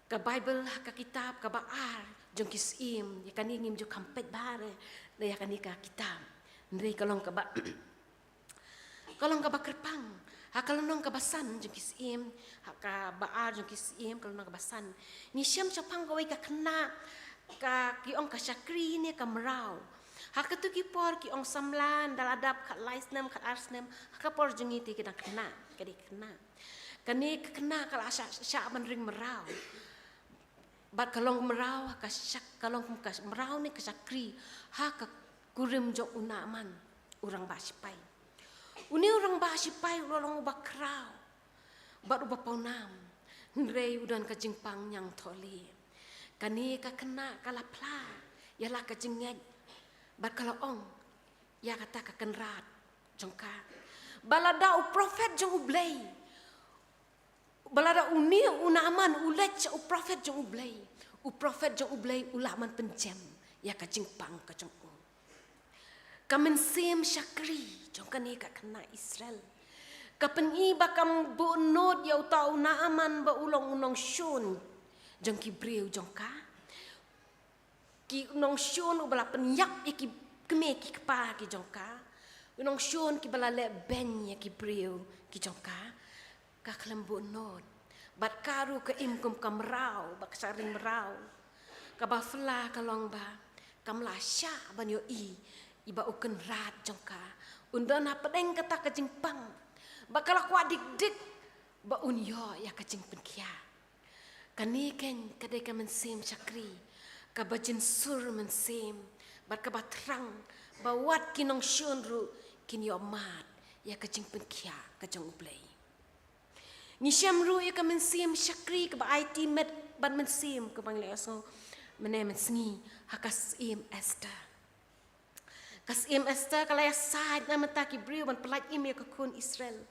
Ka Baibl ha ka kitab Kaba Ar jong ki Syiem, ïa kane ngim ju kham peit bha re na ïa kane ka kitab. Hynrei ka long kaba, ka long kaba kyrpang. Ha ka lynnong kaba san jong ki Syiem, ha Kaba Ar jong ki Syiem, ka lynnong kaba san, ngi shem shaphang kawei ka khynnah, ka, ki ong ka shakri ne ka mraw. Ha kato ki por ki ong samla, ynda la dap khatlai snem, khatar snem, ha ka por jong ngi te ki dang khynnah, ka dei khynnah. Kane ka khynnah ka la shah, shah ban ring mraw. Bad ka long mraw, ka shak, ka long ka mraw ne ka shakri ha ka kurim jong u Naaman, u rangbah shipai. Une u rangbah shipai u la long uba khraw bad uba pawnam, hynrei u don ka jingpang ñiangthohlieh. Kane ka khynnah ka la phla ïa la ka jingngeit bad ka la ong ïa kata ka kynrad jong ka ba lada u prophet jong U Blei, ba lada une u Naaman u leit sha u prophet jong U Blei, u prophet jong U Blei u lah ban pynjem ïa ka jingpang ka jong u. Ka mynsiem shakri jong kane ka khynnah Israel ka pyni ba kam buh nud ïa uta u Naaman ba u long u nongshun jong ki briew jong ka, ki nongshun uba la pynïap ïa ki kmie ki kpa ki jong ka, u nongshun kiba la leh beiñ ïa ki briew ki jong ka. Ka khlem buh nud bad ka ruh ka im kum ka mraw ba ka sha ring mraw. Kaba phylla ka long ba kam lah shah ban ïohi ïa ba u kynrad jong ka un don hapdeng kata ka jingpang, ba ka la kwah dik dik ba un ïoh ïa ka jingpynkhiah. Kane keiñ ka dei ka mynsiem shakri kaba jynsur mynsiem bad kaba thrang ba wat ki nongshun ruh kin ïoh mad ïa ka jingpynkhiah ka jong U Blei. Ngi shem ruh ïa ka mynsiem shakri kaba aiti met bad mynsiem kaba ngi la ïohsngew mynne mynsngi ha ka Syiem Esther. Ka Syiem Esther ka la ïasaid na bynta ki briew ban pyllait im ïa ka khun Israel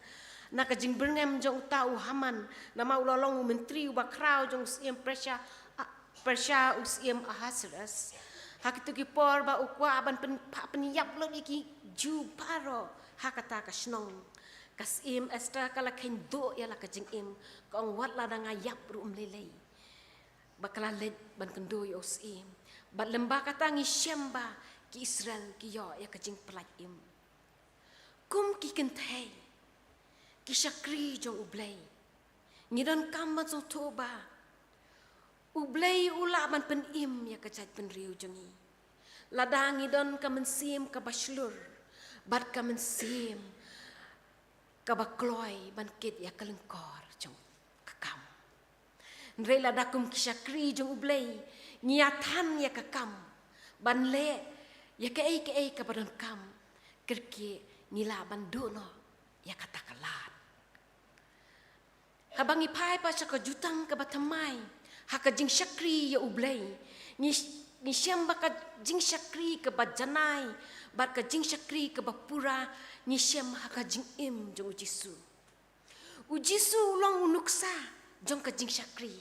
na ka jingbyrngem jong uta u Haman, namar u la long u myntri uba khraw jong u Syiem Persia, ah, Persia u Syiem Ahasuerus. Ha kito ki por ba u kwah ban pyn, pynïap lut ïa ki Jiw baroh ha kata ka shnong, ka Syiem Esther ka la kheiñ duh ïa la ka jingim, ka ong wat lada nga ïap ruh ym lei lei. Ba ka la leit ban kynduh ïa u syiem. Bad lem bad kata ngi shem ba ki Israel ki ïoh ïa ka jingpyllait im. Kum ki kynthei, ki shakri jong U Blei, ngi donkam ban sngewthuh ba U Blei u lah ban pynim ïa ka jaitbynriew jong ngi lada ngi don ka mynsiem kaba shlur bad ka mynsiem kaba kloi ban kit ïa ka lyngkor jong ka kam. Hynrei lada kum ki shakri jong U Blei ngi ïathan ïa ka kam ban leh ïa kaei kaei kaba donkam, kyrkieh ngi lah ban duh noh ïa kata ka lad. Haba ngi phai pat sha ka jutang kaba thymmai ha ka jingshakri ïa U Blei, ngi, ngi shem ba ka jingshakri kaba janai bad ka jingshakri kaba pura ngi shem ha ka jingim jong U Jisu. U Jisu u long u nuksa jong ka jingshakri.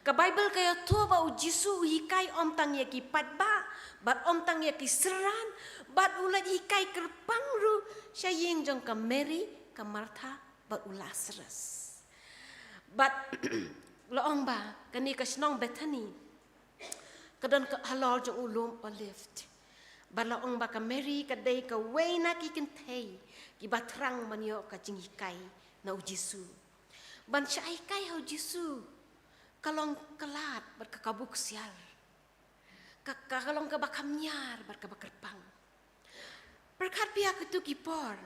Ka Baibl ka ïathuh ba U Jisu u hikai ym tang ïa ki paidbah bad ym tang ïa ki synran, bad u leit hikai kyrpang ruh sha ïing jong ka Mary, ka Martha bad u Lasarus. Bad la ong ba kane ka shnong Bethany ka don ka halor jong u lum Olive. Bad la ong ba ka Mary ka dei kawei na ki kynthei kiba thrang ban ïoh ka jinghikai na U Jisu. Ban shah hikai ha U Jisu ka long ka lad bad ka kabu ksiar. Ka, ka long kaba kham ñiar bad kaba kyrpang. Pyrkhat phi ïa kito ki por,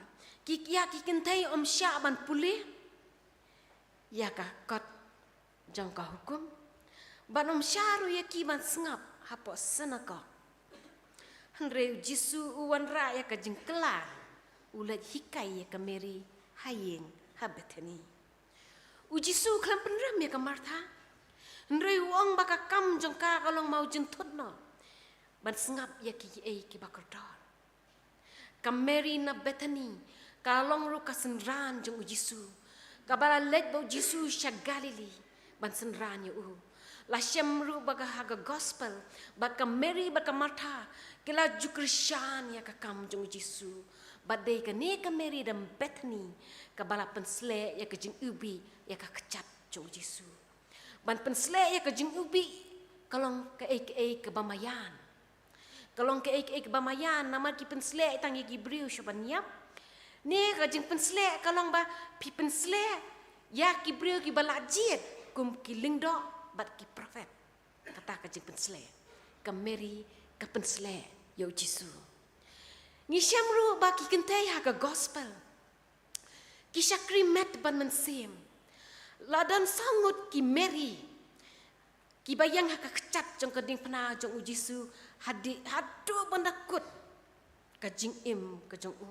ki, ïa ki kynthei ym shah ban pule ïa ka kot jong ka hukum, bad ym shah ruh ïa ki ban sngap hapoh synagog. Hynrei U Jisu u wanrah ïa ka jingkylla, u leit hikai ïa ka Mary ha ïing ha Bethany. U Jisu u khlem pynrem ïa ka Martha, hynrei u ong ba ka kam jong ka ka long ma u jynthut noh ban sngap ïa kiei kiba kordor. Ka Mary na Bethany ka long ruh ka synran jong U Jisu, kaba la leit bad U Jisu sha Galilee ban synran ïa u. La shem ruh ba ka ha ka gospel ba ka Mary bad ka Martha ki la ju kyrshan ïa ka kam jong U Jisu. Bad dei kane ka Mary na Bethany kaba la pynsleh ïa ka jingïohi ïa ka kjat jong U Jisu. Ban pynsleh ïa ka jingïohi ka long kaei kaei kaba maïan. Ka long kaei kaei kaba maïan namar ki pynsleh tang ïa ki briew sha ban ïap. Ne ka jingpynsleh ka long ba phi pynsleh ïa ki briew kiba la jied kum ki lyngdoh bad ki prophet. Kata ka jingpynsleh. Ka Mary ka pynsleh ïa U Jisu. Ngi shem ruh ba ki kynthei ha ka gospel ki shakri met bad mynsiem. La don saw ngut ki Mary kiba ïeng ha ka kjat jong ka diengphna jong U Jisu hadien haduh ban da kut ka jingim ka jong u.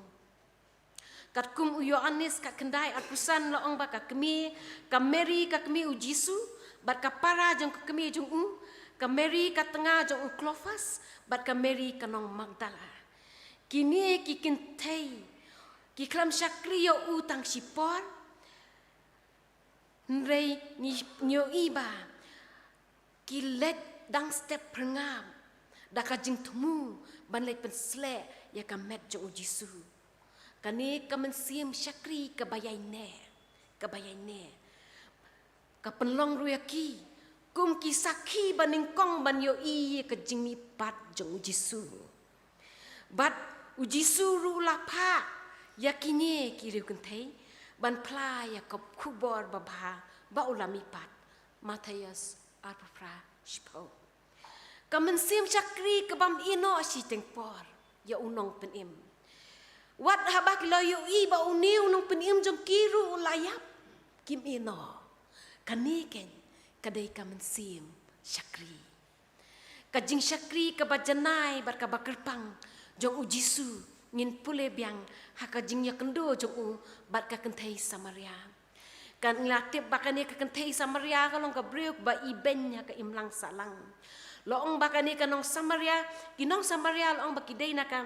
Katkum u Ïoannis ka khyndai arphew san la ong ba ka kmie, ka Mary ka kmie U Jisu, bad ka para jong ka kmie jong u, ka Mary ka tnga jong u Klopas, bad ka Mary ka nong Magdala. Kine ki kynthei ki khlem shakri ïa u tang shipor. Hynrei ngi, ngi ïohi ba ki leit dang step phyrngab da ka jingthmu ban leit pynsleh ïa ka met jong u Jisu. Kane ka mynsiem shakri kaba ïaineh, kaba ïaineh ka pynlong ruh ïa ki kum ki sakhi ba nyngkong ban ïohi ïa ka jingmihpat jong u Jisu. Bad u Jisu ruh u la phah ïa kine ki riewkynthei ban phla ïa ka khubor babha ba u la mihpat. Mathaios arphew phra, shiphew. Ka mynsiem shakri kabym ïehnoh shiteng por ïa u nongpynim. Wat haba ki la ïohi ba une u nongpynim jong ki ruh u la ïap, kim ïehnoh. Kane keiñ ka dei ka mynsiem shakri. Ka jingshakri kaba janai bad kaba kyrpang jong u Jisu ngin pule biang ha ka jingïakynduh jong u bad ka kynthei Samaria. Kan ngi la tip ba kane ka kynthei Samaria ka long ka briew ba ibeiñ ha ka imlang sahlang. La ong ba kane ka nong Samaria, ki nong Samaria la ong ba ki dei na ka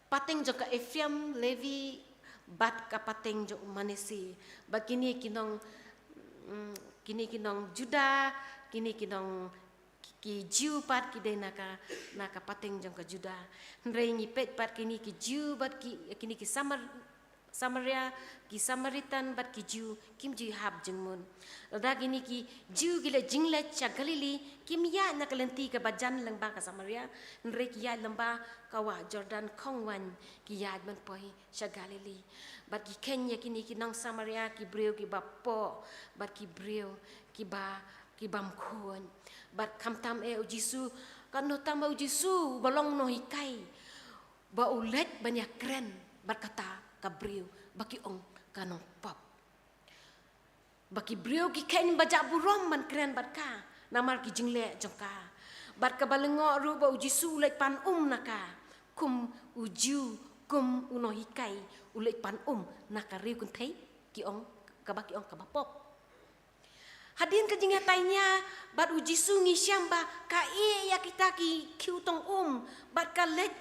pateng jong ka Ephraim, Levi, bad ka pateng jong u Manasseh. Bad kine ki nong, mm, kine ki nong Juda, kine ki nong ki, ki Jiw pat ki dei na ka, na ka pateng jong ka Juda. Hynrei ngi peit pat kine ki Jiw bad ki, kine ki Samar-, Samaria, ki Samaritan bad ki Jiw kim ju ïahap jingmut. Lada kine ki Jiw ki leit jingleit sha Galili, kim ïaid na ka lynti kaba jan lyngba ka Samaria, hynrei ki ïaid lyngba ka wah Jordan khongwaiñ, ki ïaid ban poi sha Galili. Bad ki kheiñ ïa kine ki nong Samaria ki briew kiba poh bad ki briew kiba, kibym khuid. Bad khamtam eh u Jisu, katno tam ba u Jisu uba long nonghikai ba u leit ban ïakren bad kata ka briew ba ki ong ka nongpop. Ba ki briew ki kheiñ ba jah burom ban kren bad ka namar ki jingleh jong ka. Bad kaba lyngngoh ruh ba u Jisu u leit pan um na ka kum u Jiw, kum u nonghikai u leit pan um na ka riewkynthei ki ong, kaba ki ong kaba pop. Hadien ka jingïatai nia bad u Jisu ngi shem ba ka ïeh ïa kita ki khiew tong um bad ka leit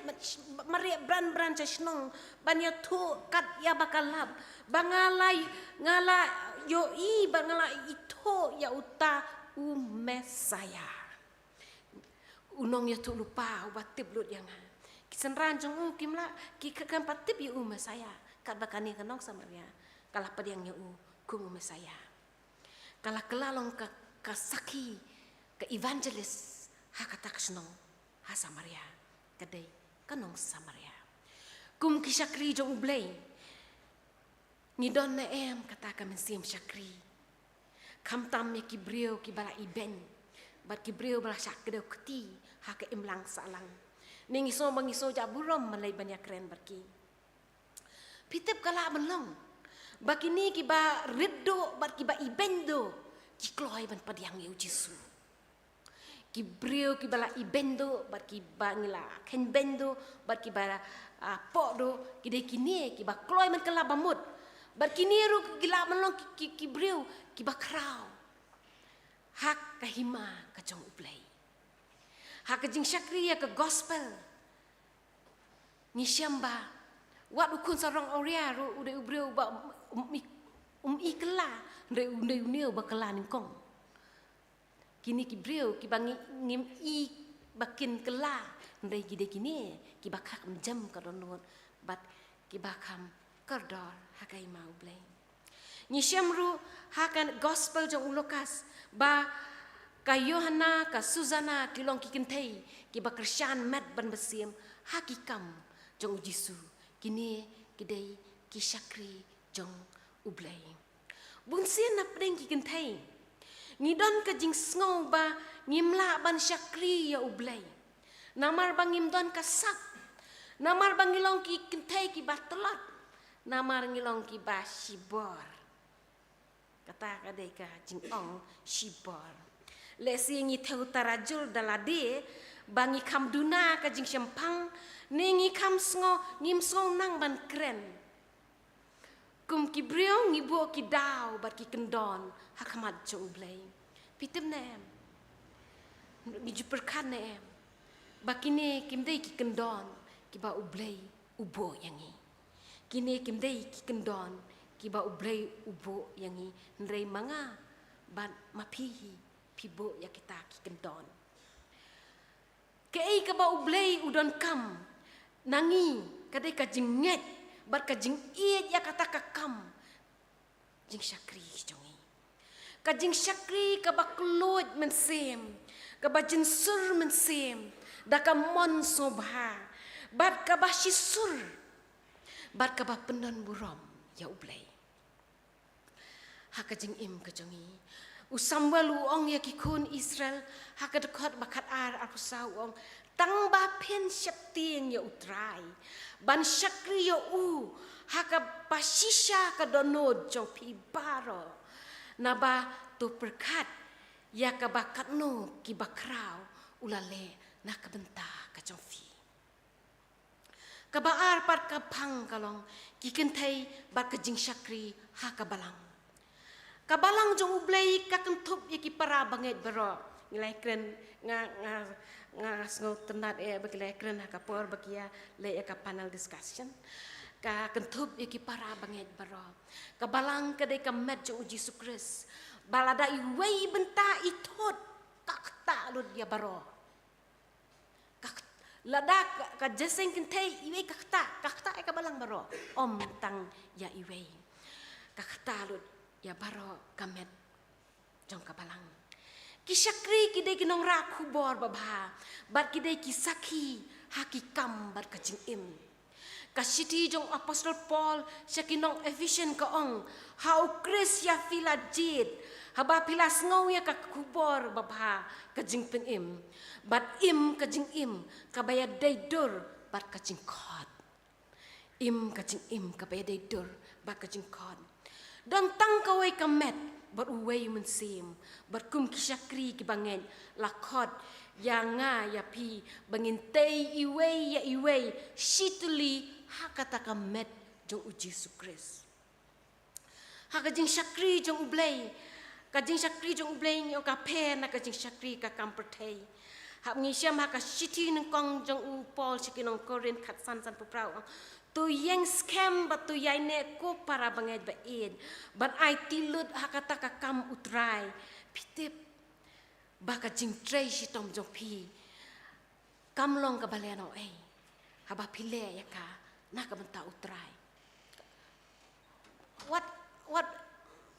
mareh bran bran sha shnong ban ïathuh kat ïa ba ka lap, ba nga la, nga la ïohi bad nga la ithuh ïa uta u Messaïah, u nongïathuhlypa uba tip lut ïa nga. Ki synran jong u kim lah, ki khlem pat tip ïa u Messaïah, katba kane ka nong Samaria ka la pdiang ïa u kum u Messaïah. Ka la kylla long ka, ka sakhi, ka evangelist ha kata ka shnong ha Samaria. Ka dei ka nong Samaria. Kum ki shakri jong U Blei, ngi don ne em kata ka mynsiem shakri? Khamtam ïa ki briew kiba la ibeiñ bad ki briew ba la shah kdew kti ha ka imlang sahlang, ne ngi sngew ba ngi sngew jah burom ban leit ban ïakren bad ki? Phi tip ka lah ban long ba kine kiba rit duh bad kiba ibeiñ duh ki kloi ban pdiang ïa u Jisu. Ki briew kiba la ibeiñ duh bad kiba ngi la kheiñbeiñ duh bad kiba, ah, poh duh, ki dei kine kiba kloi ban kylla bamut. Bad kine ruh ki lah ban long ki, ki, ki briew kiba khraw ha ka hima ka jong U Blei. Ha ka jingshakri ïa ka gospel ngi shem ba wat u khun sarong awria ruh u dei u briew ba um, um, um i kylla, hynrei u dei une uba kylla nyngkong. Kine ki briew kiba ngi, ngim i ba kin kylla, hynrei ki dei kine kiba kham jem ka dohnud bad kiba kham kordor ha ka hima U Blei. Ngi shem ruh ha ka gospel jong u Lukas ba ka Johanna, ka Susanna ki long ki kynthei kiba kyrshan met bad mynsiem ha ki kam jong u Jisu. Kine ki dei ki shakri jong U Blei. Bun sien na pdeng ki kynthei ngi don ka jingsngew ba ngim lah ban shakri ïa U Blei namar ba ngim don ka sap, namar ba ngi long ki kynthei kiba tlot, namar ngi long kiba shibor. Kata ka dei ka jingong shibor. Lehse ngi thew tarajur da lade ba ngi kham duna ka jingshemphang, ne ngi kham sngew, ngim sngew nang ban kren. Kum ki briew ngi buh ki daw bad ki kyndon ha khmat jong U Blei. Phi tip ne em? Ngi ju pyrkhat ne em ba kine kim dei ki kyndon kiba U Blei u buh ïa ngi. Kine kim dei ki kyndon kiba U Blei u buh ïa ngi, hynrei ma nga bad ma phi hi phi buh ïa kita ki kyndon. Kaei kaba U Blei u donkam na ngi ka dei ka jingngeit bad ka jingïeit ïa kata ka kam jingshakri jong ngi. Ka jingshakri kaba kylluid mynsiem, kaba jynsur mynsiem da ka mon sngewbha, bad kaba shisur, bad kaba pyndon burom ïa U Blei. Ha ka jingim ka jong ngi, u Samuel u ong ïa ki khun Israel, ha ka dkhot ba khatar arphew saw u ong, tang ba phin sheptieng ïa U Trai ban shakri ïa u ha kaba shisha ka dohnud jong phi baroh, naba to pyrkhat ïa kaba katno kiba khraw u la leh na ka bynta ka jong phi. Kaba ar pat ka phang ka long ki kynthei bad ka jingshakri ha ka balang. Ka balang jong U Blei ka kynthup ïa ki para bangeit baroh. Ngi la ïakren, nga, nga, nga sngewtynnat eh ba ngi la ïakren ha ka por ba ngi ïaleh ïa ka panel discussion. Ka kynthup ïa ki para bangeit baroh. Ka balang ka dei ka met jong U Jisu Khrist. Ba lada iwei i bynta i thut, ka ktah lut ïa baroh. Ka kt-, lada ka, ka jingïaseng kynthei iwei ka ktah, ka ktah ïa ka balang baroh. Ym tang ïa iwei. Ka ktah lut ïa baroh ka met jong ka balang. Ki shakri ki dei ki nongrah khubor babha bad ki dei ki sakhi ha ki kam bad ka jingim. Ka shithi jong u Apostol Paul sha ki nong Ephesian ka ong, ha U Khrist ïa phi la jied, haba phi la sngew ïa ka khubor babha ka jingpynim, bad im ka jingim kaba ïadei dur bad ka jingkhot. Im ka jingim kaba ïadei dur bad ka jingkhot. Don tang kawei ka met bad uwei u mynsiem, bad kum ki shakri kiba ngeit, la khot ïa nga ïa phi ba ngin tei iwei ïa iwei shi tylli ha kata ka met jong U Jisu Khrist. Ha ka jingshakri jong U Blei, ka jingshakri jong U Blei ngi ong ka pher na ka jingshakri ka kam pyrthei. Haba ngi shem ha ka shithi nyngkong jong u Paul sha ki nong Korinth khatsan, sanphew phra u ong, to ïeng skhem bad to ïaineh ko para bangeit ba ïeit, ban aiti lut ha kata ka kam U Trai. Phi tip ba ka jingtrei shitom jong phi kam long kaba lehnohei haba phi leh ïa ka na ka bynta U Trai. Wat, wat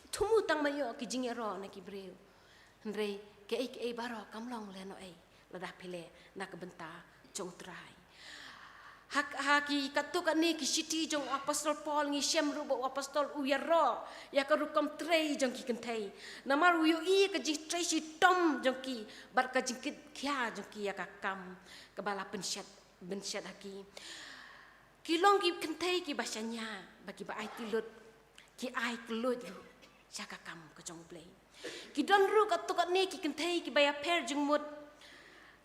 thmu tang ban ïoh ki jingïaroh na ki briew. Hynrei kaei kaei baroh kam long lehnohei lada phi leh na ka bynta jong U Trai. Ha, ha ki katto katne ki shithi jong u Apostol Paul ngi shem ruh ba u Apostol u ïaroh ïa ka rukom trei jong ki kynthei. Namar u ïohi ka jingtrei shitom jong ki bad ka jingkit khia jong ki ïa ka kam kaba la pynshet, pynshet ha ki. Ki long ki kynthei kiba shaniah bad kiba aiti lut, ki ai kylluid ruh sha ka kam ka jong U Blei. Ki don ruh katto katne ki kynthei kiba ïapher jingmut.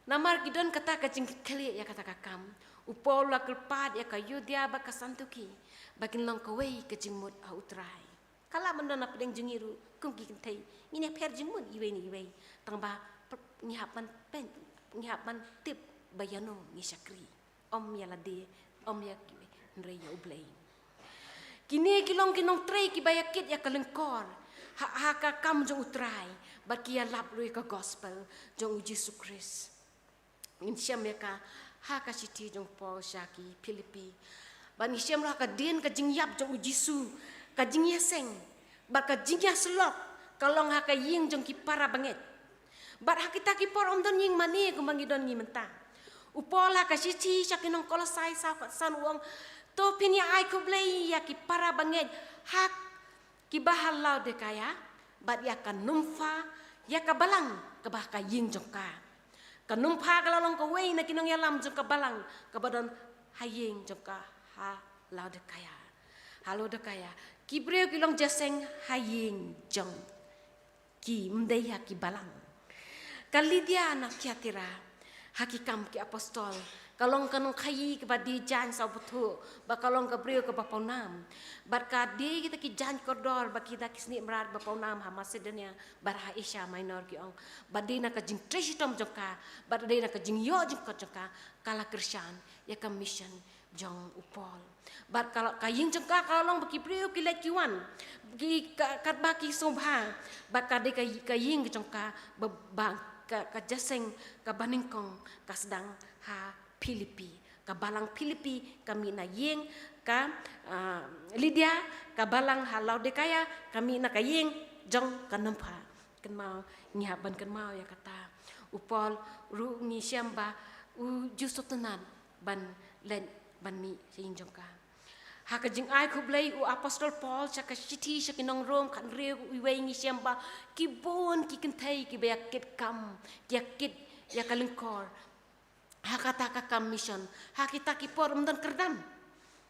Namar ki don kata ka jingkitkhlieh ïa kata ka kam. U Paul u la kyrpad ïa ka Euodia bad ka Syntyche ba kin long kawei ka jingmut ha U Trai. Ka lah ban don na pdeng jong ngi ruh kum ki kynthei, ngin ïapher jingmut iwei na iwei. Tang ba pr-, ngi hap ban pyn-, ngi hap ban tip ba ïano ngi shakri. Ym ïa lade, ym ïa kiwei, hynrei ïa U Blei. Kine ki long ki nongtrei kiba ïakit ïa ka lyngkor ha, ha ka kam jong U Trai, bad ki ïalap ruh ïa ka gospel jong U Jisu Khrist. Ngin shem ïa ka ha ka shithi jong u Paul sha ki Philippi. Bad ngin shem ruh ha ka dien ka jingïap jong U Jisu, ka jingïaseng bad ka jingïasyllok ka long ha ka ïing jong ki para bangeit. Bad ha kita ki por ym don ïing mane kumba ngi don ngi mynta. U Paul ha ka shithi sha ki nong Kolosai saw khatsan u ong, to phin ïa ai khublei ïa ki para bangeit ha kiba ha Laodikaia, bad ïa ka Numpha, ïa ka balang kaba ha ka ïing jong ka. Ka Numpha ka la long kawei na ki nongïalam jong ka balang kaba don ha ïing jong ka ha Laodikaia. Ha Laodikaia ki briew ki long jingïaseng ha ïing jong ki, ym dei ha ki balang. Ka Lidia na Thiatira, ha Ki Kam ki Apostol, Ka long ka nongkhaïi kaba die jaiñ sawbthuh, bad ka long ka briew kaba pawnam. Bad ka die kita ki jaiñ kordor bad kita ki snieh mrad ba pawnam ha Macedonia bad ha Asia Minor, ki ong. Bad dei na ka jingtrei shitom jong ka, bad dei na ka jingïoh jingkot jong ka, ka la kyrshan ïa ka mission jong u Paul. Bad ka, ka ïing jong ka ka long ba ki briew ki leit ki wan, ki ka, katba ki sngewbha. Bad ka dei ka, ka ïing jong ka ba, ba ka, ka jingïaseng kaba nyngkong ka sdang ha Philippi. Ka balang Philippi ka mih na ïing ka, ah, Lydia, ka balang ha Laodikaia ka mih na ka ïing jong ka nongpha. Kynmaw, ngi hap ban kynmaw ïa kata. U Paul ruh ngi shem ba u ju sngewtynnat ban leit ban mih sha ïing jong ka. Ha ka jingai khublei u apostol Paul sha ka shithi sha ki nong Rom khathynriew, u wei ngi shem ba ki bun ki kynthei kiba ïa kit kam, ki ïa kit ïa ka lyngkor ha kata ka kam mission. Ha kita ki por ym don kyrdan,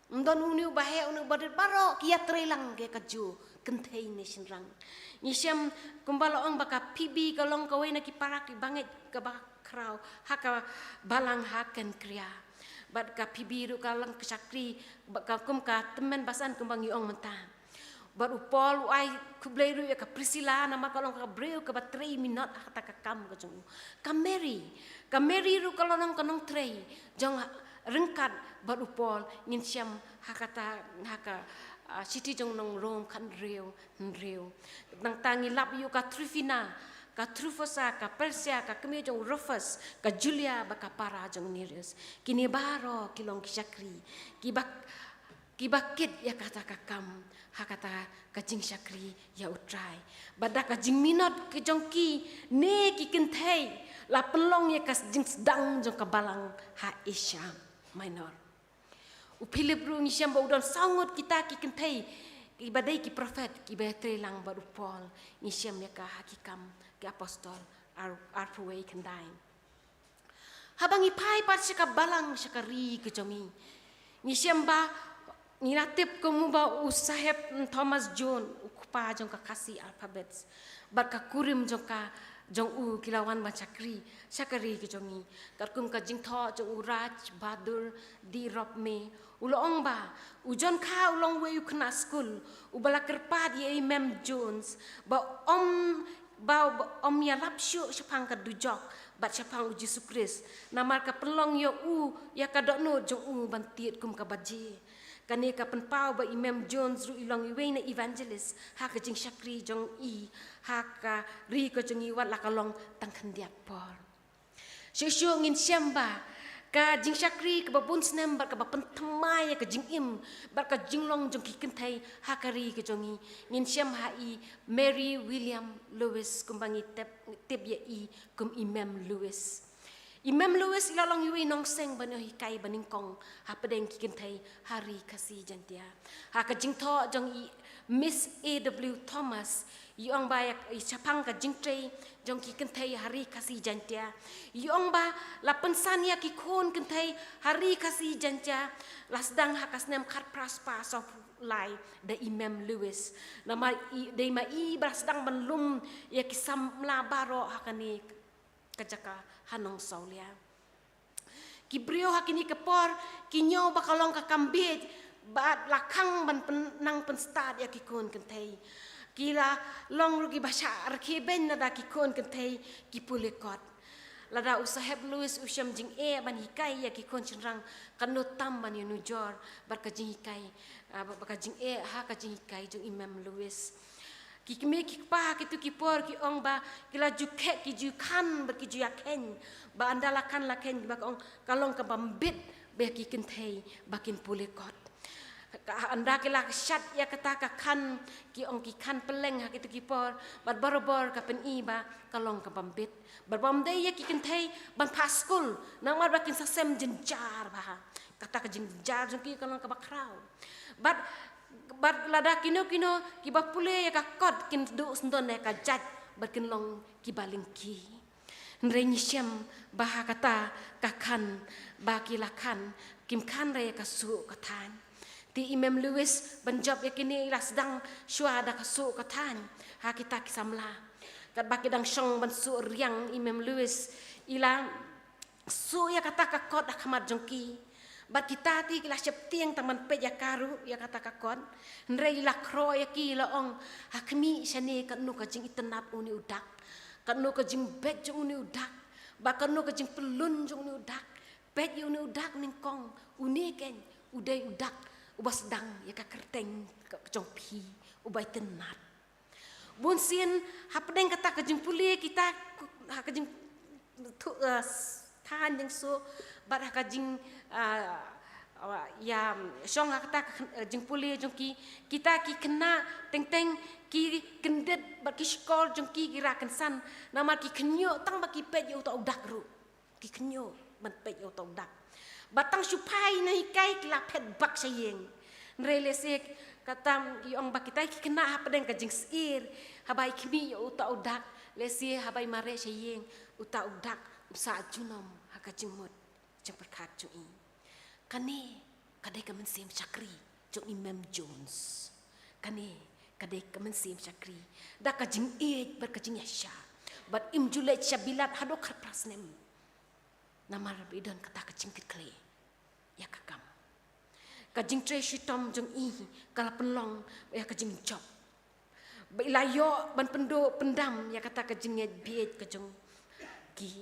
ym don une uba heh une uba rit, baroh ki ïatrei lang ïa ka ju kynthei ne shynrang. Ngi shem kumba la ong ba ka Phoebe ka long kawei na ki para kiba ngeit kaba khraw ha ka balang ha Kenkrea. Bad ka Phoebe ruh ka long ka shakri, bad ka kum ka tymmen basan kumba ngi ong mynta. Bad u Paul u ai khublei ruh ïa ka Priscilla, namar ka long ka briew kaba trei minot ha kata ka kam ka jong u. Ka Mary, ka Mary ruh ka long ka nongtrei jong ryngkat bad u Paul, ngin shem ha kata, ha ka, ah, shithi jong nong Rom khathynriew, hynriew. Nangta ngi lap ïa ka Trufina, ka Trufosa, ka Persia, ka kmie jong Rufus, ka Julia bad ka para jong Nereus. Kine baroh ki long ki shakri kiba, kiba kit ïa kata ka kam ha kata ka jingshakri ïa U Trai. Bad da ka jingminot ka jong ki ne ki kynthei la pynlong ïa ka jingsdang jong ka balang ha Asia Minor. U Philip ruh ngi shem ba u don saw ngut kita ki kynthei kiba dei ki prophet kiba ïatrei lang bad u Paul. Ngi shem ïa ka ha Ki Kam ki Apostol ar, arphew wei khyndai. Haba ngi phai pat sha ka balang, sha ka ri ka jong ngi, ngi shem ba ngi la tip kum uba u Saheb Thomas Jones, u kpa jong ka Khasi alphabets, bad ka kurim jong ka, jong u ki la wan ban shakri sha ka ri ka jong ngi. Katkum ka jingthoh jong u Raj Bahadur Dhir Ropmei, u la ong ba u John Kha u long uwei u khynnah skul uba la kyrpad ïa i Mem Jones ba ym, ba, ba ym ïalap shuh shaphang ka dujok bad shaphang U Jisu Khrist, namar ka pynlong ïa u ïa ka dohnud jong u ban tied kum ka baje. Kane ka pynpaw ba i Mem Jones ruh i long iwei na evangelist ha ka jingshakri jong i ha ka ri ka jong ngi, wat la ka long tang khyndiat por. Shuh shuh ngin shem ba ka jingshakri kaba bun snem bad kaba pynthymmai ïa ka jingim bad ka jinglong jong ki kynthei ha ka ri ka jong ngi, ngin shem ha i Mary William Lewis, kumba ngi tip, tip ïa i kum i Mem Lewis. I Mem Lewis i la long iwei i nongseng ba nonghikai banyngkong hapdeng ki kynthei ha ri Khasi Jaiñtia. Ha ka jingthoh jong i Miss A W Thomas, i ong ba ïa, i shaphang ka jingtrei jong ki kynthei ha ri Khasi Jaiñtia, i ong ba la pynsan ïa ki khun kynthei ha ri Khasi Jaiñtia la sdang ha ka snem khatphra spah sawphew lai da i Mem Lewis. Namar i, dei ma i ba la sdang ban lum ïa ki samla baroh ha kane ka jaka ha Nongsawlia. Ki briew ha kine ki por ki ñiew ba ka long ka kam bieit, bad la khang ban pyn-, nang pynstad ïa ki khun kynthei. Ki la long ruh kiba shah rkhie beiñ lada ki khun kynthei ki pule kot. Lada u Saheb Lewis u shem jingeh ban hikai ïa ki khun shynrang, katno tam ban ïanujor bad ka jinghikai, ah, bad ka jingeh ha ka jinghikai jong i Mem Lewis. Ki kmie ki kpa ha kito ki por ki ong ba ki la ju khe-, ki ju khan bad ki ju ïa kheiñ, ba ynda la khan la kheiñ ba ka ong ka long kaba mbit ba ïa ki kynthei ba kin pule kot. Ka, ynda ki la shad ïa kata ka khan, ki ong ki khan pylleng ha kito ki por, bad barabor ka pyni ba ka long kaba mbit. Bad ba ym dei ïa ki kynthei ban phah skul namar ba kin sa sem jynjar bha. Kata ka jingjynjar jong ki ka long kaba khraw. Bad, bad lada kino kino kiba pule ïa ka kot kin duh syndon ïa ka jait bad kin long kiba lyngkhi. Hynrei ngi shem ba ha kata ka khan ba ki la khan, kim khan re ïa ka suh ka thaiñ. Te i Mem Lewis ban jop ïa kine i la sdang shuwa da ka suh ka thaiñ ha kita ki samla. Katba ki dang shong ban suh riang, i Mem Lewis i la suh ïa kata ka kot ha khmat jong ki. Bad kita te ki la sheptieng tang ban peit ïa ka ruh, ïa kata ka kot. Hynrei la khroh ïa ki, la ong, ha khmih shane katno ka jingitynnad une u dak, katno ka jingbeit jong une u dak, bad katno ka jingpynlun jong une u dak. Peit ïa une u dak nyngkong, une keiñ u dei u dak uba sdang ïa ka kyrteng ka jong phi, uba itynnad. Bun sien hapdeng kata ka jingpule kita, ha ka jing thu, eh, than jingsuh, bad ha ka jing, eh, ïa shong ha kata ka kyn-, eh, jingpule jong ki, kita ki khynnah teng teng ki kyndit bad ki shkor jong ki ki rah kynsan, namar ki khynñiuh tang ba ki peit ïa uta u dak ruh. Ki khynñiuh ban peit ïa uta u dak. Bad tang shu phai na hikai ki la phet bak sha ïing. Hynrei lehse kata i ong ba kita ki khynnah hapdeng ka jingsyier, haba i khmih ïa uta u dak, lehse haba i mareh sha ïing, uta u dak u sah junom ha ka jingmut jingpyrkhat jong i. Kane ka dei ka mynsiem shakri jong i Mem Jones. Kane ka dei ka mynsiem shakri. Da ka jingïeit bad ka jingïaishah. Bad im ju leit sha bilat haduh khatphra snem. Namar ba i don kata ka jingkitkhlieh ïa ka kam. Ka jingtrei shitom jong i ka la pynlong ïa ka jingjop. Ba i la ïoh ban pynduh pyndam ïa kata ka jingngeit bieit ka jong ki.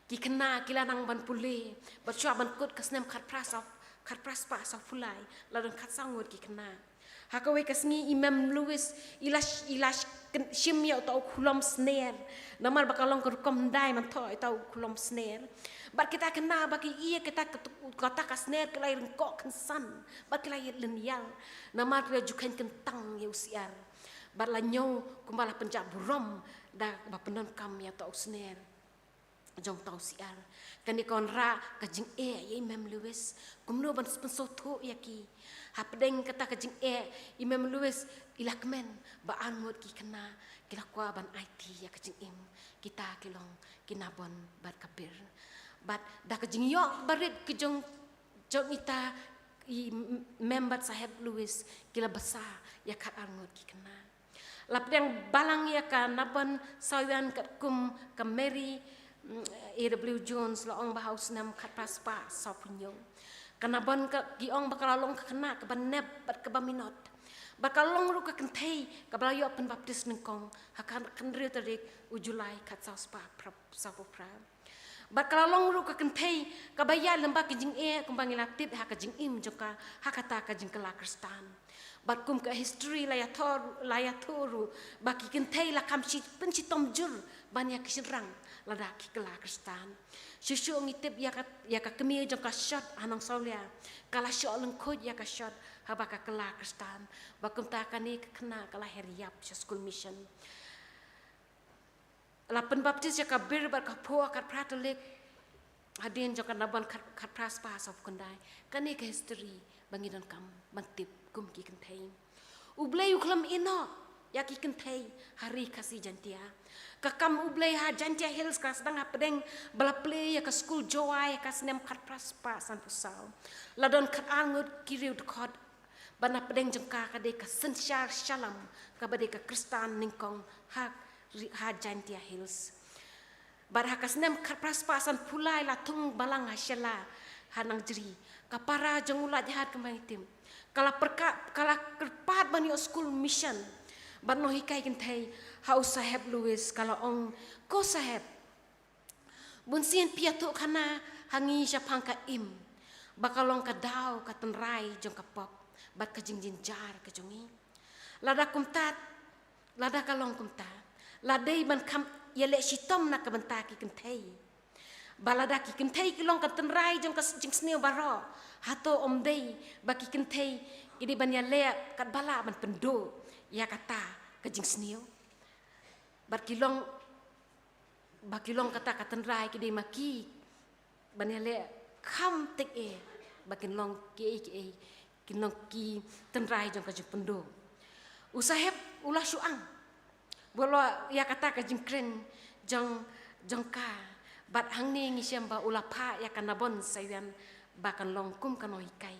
Ki khynnah ki la nang ban pule, bad shuwa ban kut ka snem khatphra saw, khatphra spah sawphew lai, la don khatsaw ngut ki khynnah. Ha kawei ka sngi i Mem Lewis i la sh-, i la sh-, kyn-, shim ïa uta u khulom sner. Namar ba ka long ka rukom hyndai ban thoh ïa uta u khulom sner. Bad kita khynnah ba ki ïa kita ka, kata ka sner ki la ïa ryngkoh kynsan. Bad ki la ïa lynñiar. Namar ki la ju kheiñ kyntang ïa u syiar. Bad la ñiew kumba la pynjah burom da ba pyndonkam ïa uta u sner jong uta u syiar. Kane ka wanrah ka jingeh ïa i Mem Lewis. Kumno ban pynsngewthuh ïa ki. Hapdeng kata ka jingeh i Mem Lewis i la kmen ba arngut ki khynnah ki la kwah ban aiti ïa ka jingim. Kita ki long ki Nabon bad ka Bir. Bad da ka jingïoh barit ki jong, jong ita i Mem bad Saheb Lewis ki la basa ïa khatar ngut ki khynnah. La pdiang balang ïa ka Nabon Sawian katkum ka Mary, mm, A W Jones la ong ba ha u snem khatphra spah sawphew hynñiew. Ka Nabon ka, ki ong ba ka la long ka khynnah kaba nep bad kaba minot. Bad ka long ruh ka kynthei kaba la ïoh pynbaptis nyngkong ha ka hynriew tarik u July khatsaw spah phra, sawphew phra. Bad ka la long ruh ka kynthei kaba ïaid lyngba ka jingeh kumba ngi la tip ha ka jingim jong ka ha kata ka jingkylla Khristan. Bad kum ka history la ïathuh, la ïathuh ruh ba ki kynthei la kham shi, pynshitom jur ban ïa ki shynrang lada ki kylla Khristan. Shuh shuh ngi tip ïa ka, ïa ka kmie jong ka Shot ha Nongsawlia. Ka la shoh lyngkhuid ïa ka Shot haba ka kylla Khristan. Bad kumta kane ka khynnah ka la her ïap sha skul mission. La pynbaptis ïa ka Bir bad ka Phuh ha khatphra tylli hadien jong ka Nabon khat, khatphra spah sawphew khyndai. Kane ka history ba ngi donkam ban tip kum ki kynthei. U Blei u khlem ïehnoh ïa ki kynthei ha Ri Khasi Jaintia. Ka kam U Blei ha Jaintia Hills ka sdang hapdeng ba la plie ïa ka skul Jowai ha ka snem khatphra spah sanphew saw. La don khatar ngut ki riewdkhot. Bad na pdeng jong ka ka dei ka synshar shalam kaba dei ka Khristan nyngkong ha, ha Jaintia Hills. Bad ha ka snem khatphra spah sanphew lai la thung balang ha Shella ha Nangjri. Ka para jong u Laitheart kumba ngi tip. Ka la pyrkhat, ka la kyrpad ban ïoh skul mission. Bad nonghikai kynthei ha u Saheb Lewis ka la ong, ko Saheb, bun sien phi ïathuhkhana ha ngi shaphang ka im ba ka long ka daw ka tynrai jong ka pop bad ka jingjynjar ka jong ngi. Lada kumta, lada ka long kumta, la dei ban kham ïaleh shitom na ka bynta ki kynthei. Ba lada ki kynthei ki long ka tynrai jong ka s-, jingsniew baroh, hato ym dei ba ki kynthei ki dei ban ïaleh katba lah ban pynduh ïa kata ka jingsniew. Bad ki long, ba ki long kata ka tynrai ki dei ma ki ban ïaleh kham tik eh ba kin long kiei kiei, kin long ki tynrai jong ka jingpynduh. U Saheb u la shu ang. Bad la ïa kata ka jingkren jong, jong ka. Bad hangne ngi shem ba u la phah ïa ka Nabon Sawian ba kan long kum ka nonghikai.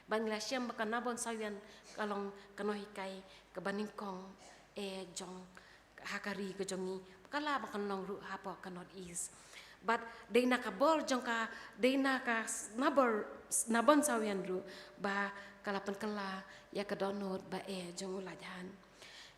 Bad ngi la shem ba ka Nabon Sawian ka long ka nonghikai kaba nyngkong eh jong ha ka ri ka jong ngi, ka lah ba kan long ruh hapoh ka North East. Bad dei na ka bor jong ka, dei na ka s-, nabor, nabon sawian ruh, ba ka la pynkylla ïa ka dohnud ba eh jong u Laijan.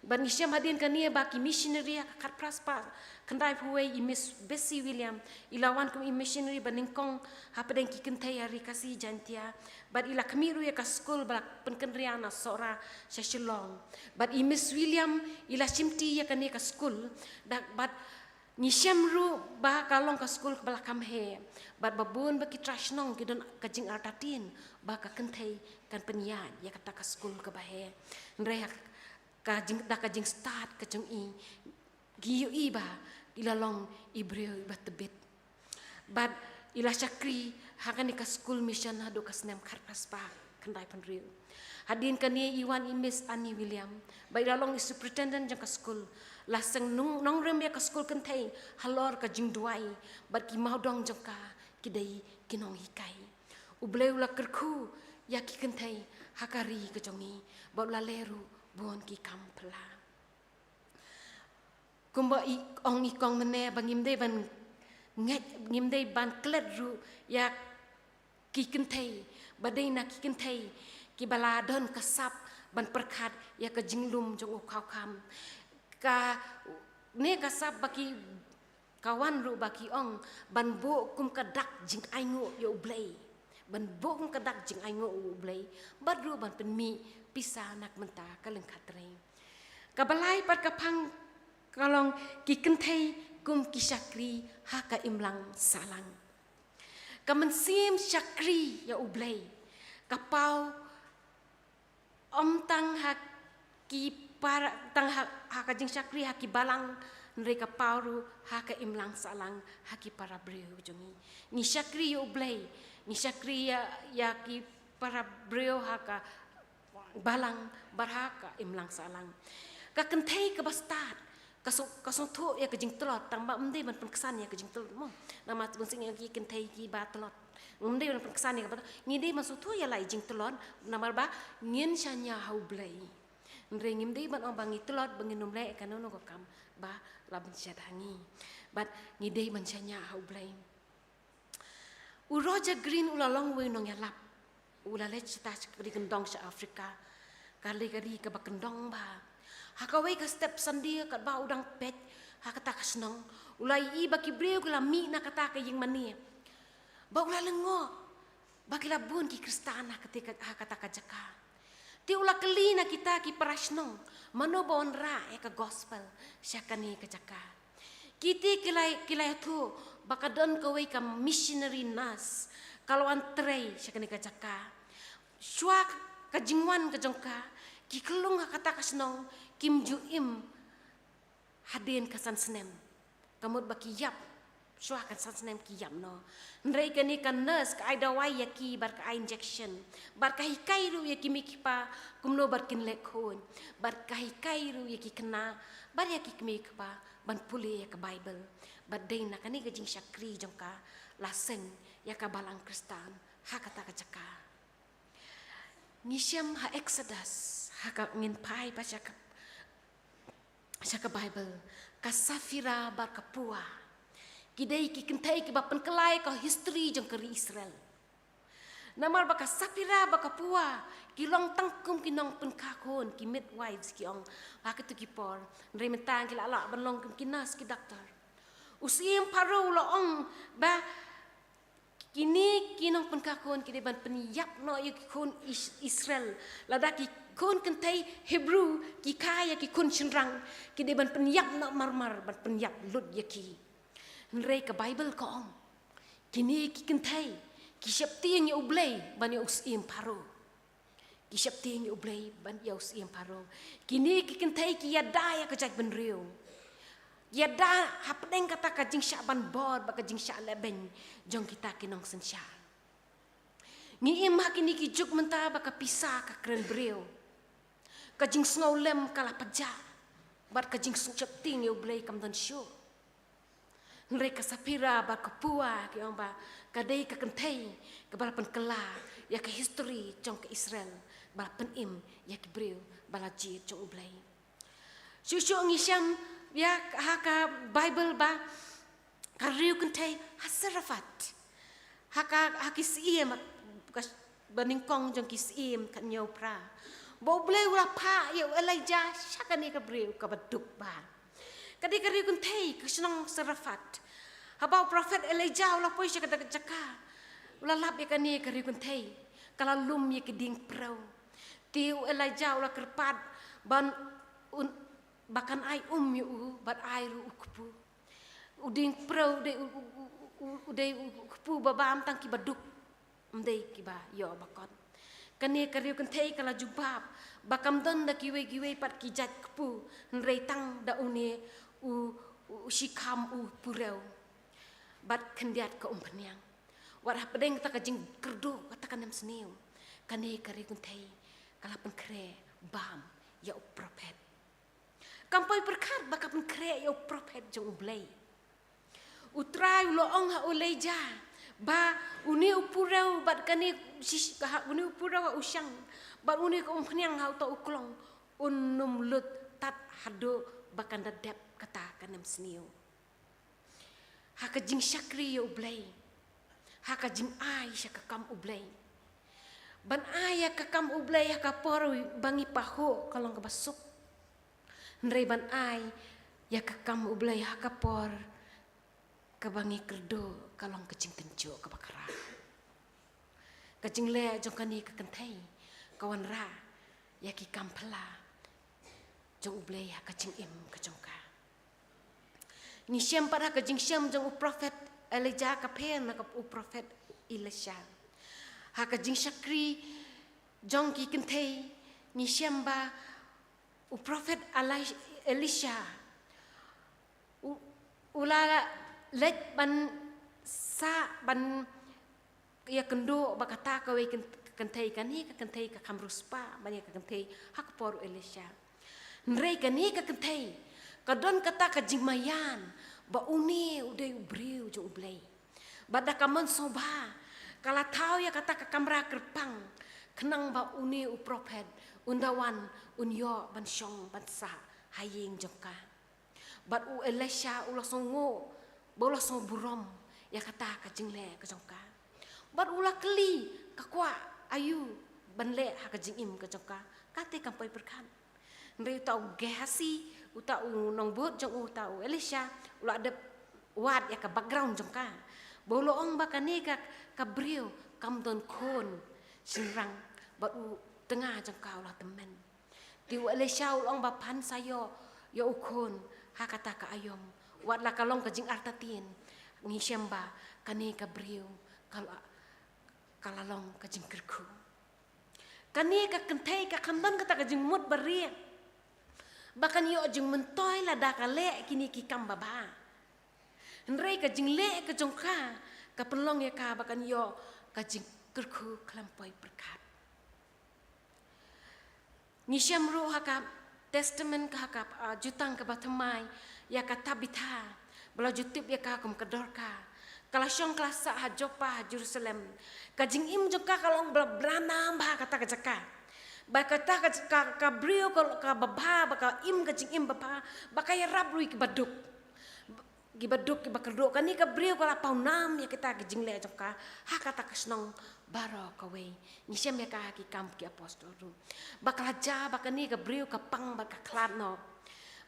Bad ngi shem hadien kane ba ki missionary ha ka khatphra spah khyndai phew wei, i Miss Bessie William, i la wan kum i missionary ba nyngkong hapdeng ki kynthei ha ri Khasi Jaiñtia. Bad i la khmih ruh ïa ka skul ba la pynkynriah na Sohra sha Shillong. Bad i Miss William i la shimti ïa kane ka skul, da, bad ngi shem ruh ba ka long ka skul kaba la kham heh. Bad ba bun ba ki trai shnong ki don ka jingartatien ba ka kynthei kan pynïaid ïa kata ka skul kaba heh. Hynrei ha ka jing, da ka jingstad ka jong i, ki ïohi ba i la long i briew iba tbit. Bad i la shakri ha kane ka skul mission haduh ka snem khatphra spah khyndai phew hynriew. Hadien kane i wan i Miss Annie William, ba i la long i superintendent jong ka skul. La seng nong, nongrim ïa ka skul kynthei halor ka jingduwai bad ki mawdong jong ka ki dei ki nonghikai. U Blei u la kyrkhu ïa ki kynthei ha ka ri ka jong ngi, bad u la leh ruh bun ki kam phylla. Kumba i ong i kong mynne ba ngim dei ban ngeit, ngim dei ban klet ruh ïa ki kynthei, ba dei na ki kynthei kiba la don ka sap ban pyrkhat ïa ka jinglum jong u khawkham. Kane ka sap ba ki, ka wan ruh ba ki ong ban buh kum ka dak jingainguh ïa U Blei. Ban buh kum ka dak jingainguh ïa U Blei, bad ruh ban pynmih pisa na ka bynta ka lyngkha trei. Kaba lai pat ka phang ka long ki kynthei kum ki shakri ha ka imlang sahlang. Ka mynsiem shakri ïa U Blei ka paw ym tang ha ki para, tang ha, ha ka jingshakri ha ki balang, hynrei ka paw ruh ha ka imlang sahlang, ha ki para briew jong ngi. Ngi shakri ïa U Blei, ngi shakri ïa, ïa ki para briew ha ka balang bad ha ka imlang sahlang. Ka kynthei kaba stad ka song, ka songthuh ïa ka jingtlot, tang ba ym dei ban pynksan ïa ka jingtlot mo. Namar bun sien ïa ki kynthei kiba tlot, ym dei ban pynksan ïa kaba tlot. Ngi dei ban songthuh ïa la i jingtlot, namar ba ngin shaniah ha U Blei. Hynrei ngim dei ban ong ba ngi tlot ba ngin ym leh kano kano ka kam ba la bynshet ha ngi. Bad ngi dei ban shaniah ha U Blei. U Roger Green u la long uwei u nongïalap. U la leit shata sha ka ri kyndong sha Africa. Ka dei ka ri kaba kyndong bha. Ha kawei ka step Sunday katba u dang peit ha kata ka shnong, u la ïohi ba ki briew ki la mih na kata ka ïing mane. Ba u la lyngngoh ba ki la bun ki Khristan ha kata ka, ha kata ka jaka. Te u la kylli na kita ki para shnong, mano ba wanrah ïa ka gospel sha kane ka jaka. Kite ki la, ki la ïathuh ba ka don kawei ka missionary nurse ka la wan trei sha kane ka jaka. Shuwa ka jingwan ka jong ka, ki khyllung ha kata ka shnong kim ju im hadien ka san snem. Ka mut ba ki ïap, shuwa ka san snem ki ïap noh. Hynrei kane ka nurse ka ai dawai ïa ki, bad ka ai injection, bad ka hikai ruh ïa ki kmie ki kpa kumno bad kin leh khun, bad ka hikai ruh ïa ki khynnah bad ïa ki kmie ki kpa ban pule ïa ka Baibl. Bad dei na kane ka jingshakri jong ka la seng ïa ka balang Khristan ha kata ka jaka. Ngi shem ha Exodus, ha ka, ngin phai pat sha ka, sha ka Baibl, ka Saphira bad ka Pua. Ki dei ki kynthei kiba pynkylla ïa ka history jong ka ri Israel. Namar ba ka Saphira bad ka Pua ki long tang kum ki nongpynkha khun, ki midwives ki ong ha kito ki por. Hynrei mynta ki la lah ban long kum ki nurse, ki doctor. U Syiem Pharaoh u la ong ba kine ki nongpynkha khun ki dei ban pynïap noh ïa ki khun Is-, Israel. Lada ki khun kynthei Hebru ki kha ïa ki khun shynrang, ki dei ban pynïap noh marmar, ban pynïap lut ïa ki. Hynrei ka Baibl ka ong, kine ki kynthei ki sheptieng ïa U Blei ban ïa u Syiem Pharaoh. Ki sheptieng ïa U Blei ban ïa u Syiem Pharaoh. Kine ki kynthei ki ïada ïa ka jaitbynriew. Ki ïada hapdeng kata ka jingshah ban bor bad ka jingshah lehbeiñ jong kita ki nongsynshar. Ngi im ha kine ki juk mynta ba ka pisa ka kren briew. Ka jingsngewlem ka la pajah. Bad ka jingsheptieng ïa U Blei kam don shuh. Hynrei ka Saphira bad ka Pua ki ong ba ka dei ka kynthei kaba la pynkylla ïa ka history jong ka Israel, ba la pynim ïa ki briew ba la jied jong U Blei. Shuh shuh ngi shem ïa ha ka Baibl ba ka riew kynthei ha Sarephat, ha ka, ha ki syiem, ka, ba nyngkong jong ki syiem ka hynñiew phra, ba U Blei u la phah ïa u Elijah sha kane ka briew kaba duk bha. Ka dei ka riew kynthei ka shnong Sarephat. Haba u prophet Elijah u la poi sha kata ka jaka, u la lap ïa kane ka riew kynthei ka la lum ïa ki dieng priew. Te u Elijah u la kyrpad ban un, ba kan ai um ïa u, bad ai ruh u kpu. U dieng priew u dei u, u, u, u, u dei u kpu ba bam tang kiba duk, ym dei kiba ïoh ba kot. Kane ka riew kynthei ka la jubab ba kam don da kiwei kiwei pat ki jait kpu, hynrei tang da une u, u, u shikham u purew bad khyndiat ka umphniang. Wat hapdeng kata ka jingkyrduh kata ka nemsniew, kane ka riew kynthei ka la pynkhreh bam ïa u prophet. Kam poi pyrkhat ba ka pynkhreh ïa u prophet jong U Blei. U Trai u la ong ha u Elijah ba une u purew bad kane shi-, ha une u purew ha u shang, bad une ka umphniang ha uta u klong, un ym lut tad haduh ba kan da dep kata ka nemsniew. Ha ka jingshakri ïa U Blei, ha ka jingai sha ka kam U Blei, ban ai ïa ka kam U Blei ha ka por ba ngi pahuh ka long kaba suk. Hynrei ban ai ïa ka kam U Blei ha ka por kaba ngi kyrduh ka long ka jingtynjuh kaba khraw. Ka jingleh jong kane ka kynthei ka wanrah ïa ki kam phylla jong U Blei ha ka jingim ka jong ka. Ngi shem pat ha ka jingshem jong u prophet Elijah ka pher na ka u prophet Elisha. Ha ka jingshakri jong ki kynthei ngi shem ba u prophet Eli-, Elisha u, u la leit ban sah ban ïakynduh bad kata kawei kyn-, kynthei, kane ka kynthei ka kham riewspah ban ïa ka kynthei ha ka por u Elisha. Hynrei kane ka kynthei ka don kata ka jingmaïan ba une u dei u briew jong U Blei. Bad da ka mon sngewbha ka la thaw ïa kata ka kamra kyrpang khnang ba une u prophet un da wan un ïoh ban shong ban sah ha ïing jong ka. Bad u Elisha u la sngewnguh bad u la sngewburom ïa kata ka jingleh ka jong ka. Bad u la kylli ka kwah aïu ban leh ha ka jingim ka jong ka. Kata kam poi pyrkhat. Hynrei uta u Gehazi, uta u nongbud jong u, uta u Elisha u la dep wad ïa ka background jong ka. Bad u la ong ba kane ka, ka briew kam don khun shynrang, bad u tnga jong ka u la tymmen. Te u Elisha u la ong ba phan sa ïoh ïa u khun ha kata ka aïom. Wat la ka long ka jingartatien, ngi shem ba kane ka briew ka la, ka la long ka jingkyrkhu. Kane ka kynthei ka kham don kata ka jingmut ba rieh ba kan ïoh jingmyntoi lada ka leh kine ki kam babha. Hynrei ka jingleh ka jong ka ka pynlong ïa ka ba kan ïoh ka jingkyrkhu khlem poi pyrkhat. Ngi shem ruh ha ka Testament ka, ha ka, ah, Jutang kaba Thymmai ïa ka Tabitha ba la ju tip ïa ka kum ka Dorka. Ka la shong ka la sah ha Joppa ha Jerusalem. Ka jingim jong ka ka long ba la bnam bha kata ka jaka. Ba kata ka, ka, ka briew ka, ka babha, ba ka im ka jingim babha, ba ka ïarap ruh ïa kiba duk. Kiba duk kiba kyrduh, kane ka briew ka la pawnam ïa kita ki jingleh jong ka ha kata ka shnong baroh kawei. Ngi shem ïa ka ha Ki Kam ki Apostol ruh ba ka la jia ba kane ka briew ka pang bad ka khlad noh.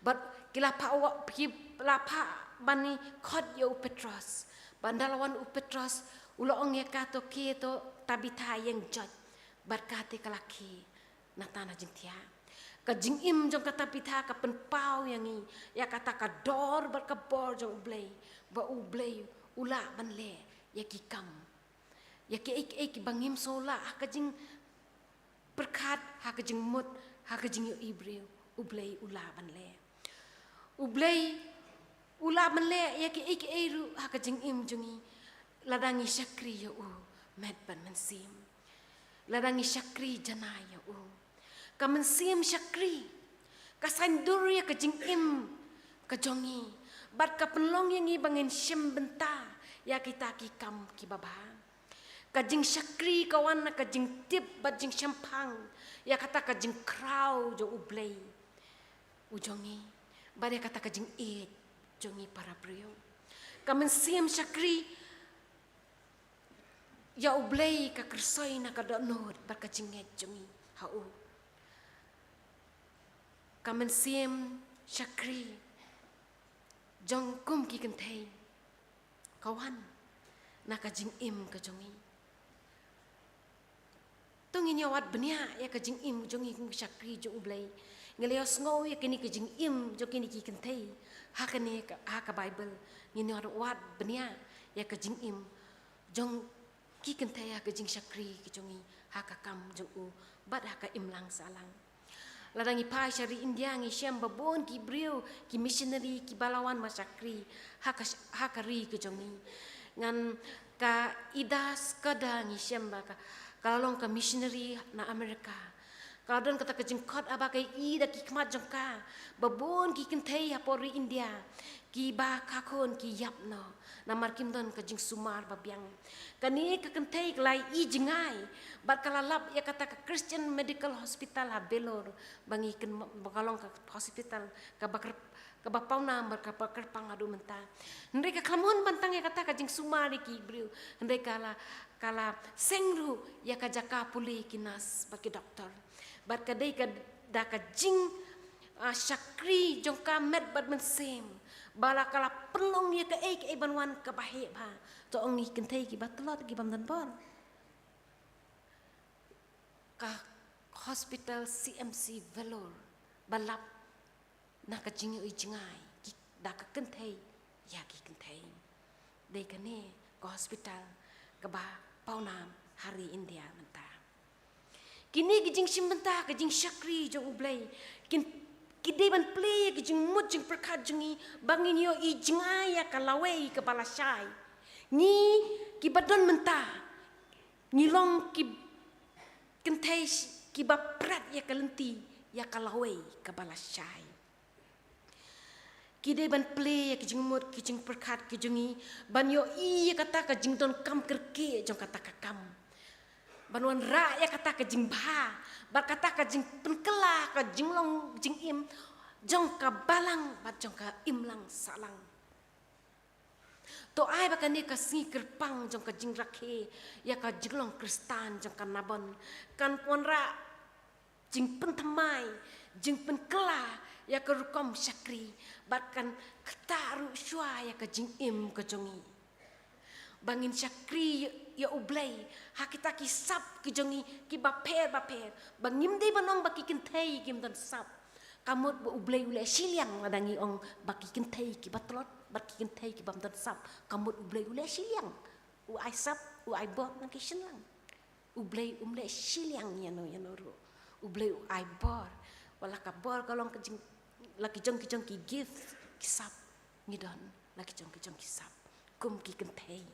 Bad ki la phah wa-, ki la phah ban ïa khot ïa u Petros. Bad ynda la wan u Petros u la ong ïa ka, to khie to Tabitha, ïeng joit. Bad kata ka la khie na tang na jingthiah. Ka jingim jong ka Tabitha ka pynpaw ïa ngi ïa kata ka dor bad ka bor jong U Blei, ba U Blei u lah ban leh ïa ki kam, ïa kiei kiei kiba ngim sngew lah ha ka jingpyrkhat, ha ka jingmut, ha ka jingïohi briew, U Blei u lah ban leh. U Blei u lah ban leh ïa kiei kiei ruh ha ka jingim jong ngi lada ngi shakri ïa u met bad mynsiem. Lada ngi shakri janai ïa u. Ka mynsiem shakri ka saiñdur ïa ka jingim ka jong ngi bad ka pynlong ïa ngi ba ngin shim bynta ïa kita ki kam kiba bha. Ka jingshakri ka wan na ka jingtip bad jingshemphang ïa kata ka jingkhraw jong U Blei u jong ngi bad ïa kata ka jingïeit jong ngi para briew. Ka mynsiem shakri ïa U Blei ka kyrsoi na ka dohnud bad ka jingngeit jong ngi ha u. Ka mynsiem shakri jong kum ki kynthei ka wan na ka jingim ka jong ngi. To ngin ïa wad bniah ïa ka jingim jong ngi kum ki shakri jong U Blei. Ngi la ïohsngew ïa kine ki jingim jong kine ki kynthei ha kane ka, ha ka Baibl. Ngin ïa wad bniah ïa ka jingim jong ki kynthei ha ka jingshakri ka jong ngi ha ka kam jong u bad ha ka imlang sahlang. Lada ngi phai sha ri India ngi shem ba bun ki briew, ki missionary kiba la wan ban shakri ha ka, ha ka ri ka jong ngi. Ngan ka Ida Skada ngi shem ba ka, ka la long ka missionary na America. Ka la don kata ka jingkhot haba ka ïohi da ki khmat jong ka ba bun ki kynthei hapoh ri India kiba kha khun ki ïap noh namar kim don ka jingsumar ba biang. Kane ka kynthei ka la ïohi jngai bad ka la lap ïa kata ka Christian Medical Hospital ha Vellore ba ngi kyn, ba ka long ka hospital kaba kyr, kaba pawnam bad kaba kyrpang haduh mynta. Hynrei ka khlem hun ban tang ïa kata ka jingsumar ïa ki briew, hynrei ka la, ka la seng ruh ïa ka jaka pule ki nurse bad ki doktor. Bad ka dei ka, da ka jing, ah, shakri jong ka met bad mynsiem ba la ka la pynlong ïa kaei kaei ban wan kaba heh bha. To ong ngi kynthei kiba tlot kiba ym don bor. Ka hospital C M C Vellore ba lap na ka jingïohi jngai ki, da ka kynthei ïa ki kynthei. Dei kane ka hospital kaba pawnam ha ri India mynta. Kine ki jingshim bynta ka jingshakri jong U Blei kin, ki dei ban plie ïa ki jingmut jingpyrkhat jong ngi ba ngin ïohi jngai ïa ka lawei kaba lashai. Ngi kiba don mynta ngi long ki kynthei sh-, kiba prat ïa ka lynti ïa ka lawei kaba lashai. Ki dei ban plie ïa ki jingmut ki jingpyrkhat ki jong ngi ban ïohi ïa kata ka jingdonkam kyrkieh jong kata ka kam, ban wanrah ïa kata ka jingbha bad kata ka jingpynkylla ka jinglong jingim jong ka balang bad jong ka imlang sahlang. To ai ba kane ka sngi kyrpang jong ka jingrakhe ïa ka jinglong Khristan jong ka Nabon kan wanrah jingpynthymmai, jingpynkylla ïa ka rukom shakri bad kan ktah ruh shuwa ïa ka jingim ka jong ngi. Ba ngin shakri ïa U Blei ha kita ki sap ki jong ngi kiba pher ba pher, ba ngim dei ban ong ba ki kynthei kim don sap. Ka mut ba U Blei u leh shiliang lada ngi ong ba ki kynthei kiba tlot bad ki kynthei kiba ym don sap. Ka mut U Blei u leh shiliang, u ai sap, u ai bor na ki shyllang. U Blei um leh shiliang ïano ïano ruh. U Blei u ai bor. Wat la ka bor ka long ka jing, la ki jong ki jong ki gift, ki sap ngi don la ki jong ki jong ki sap kum ki kynthei.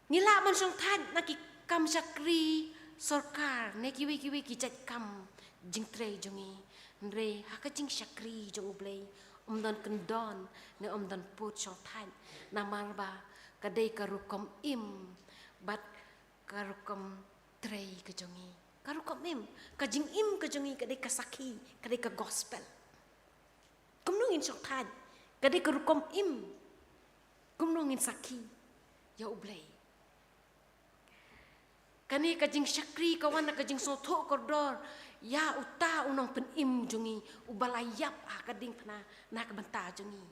Ngi lah ban shongthait na ki kam shakri sorkar ne kiwei kiwei ki jait kam jingtrei jong ngi. Hynrei ha ka jingshakri jong U Blei ym don kyndon ne ym don pud shongthait, namar ba ka dei ka rukom im bad ka rukom trei ka jong ngi. Ka rukom im, ka jingim ka jong ngi ka dei ka sakhi, ka dei ka gospel. Kumno ngin shongthait? Ka dei ka rukom im. Kumno ngin sakhi ïa U Blei? Kane ka jingshakri ka wan na ka jingsngewthuh kordor ïa uta u nongpynim jong ngi uba la ïap ha ka diengphna na ka bynta jong ngi.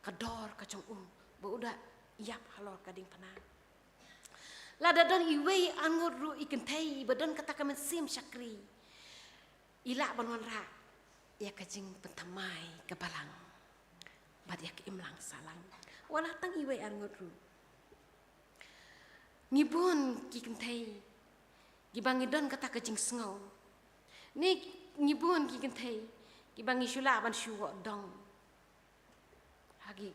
Ka dor ka jong u ba u da ïap halor ka diengphna. Lada don iwei arngut ruh i kynthei iba don kata ka mynsiem shakri, i lah ban wanrah ïa ka jingpynthymmai ka balang bad ïa ka imlang sahlang. Wat la tang iwei arngut ruh. Ngi bun ki kynthei kiba ngi don kata ka jingsngew, ne ngi bun ki kynthei kiba ngi shu lah ban shu wad dong ha ki,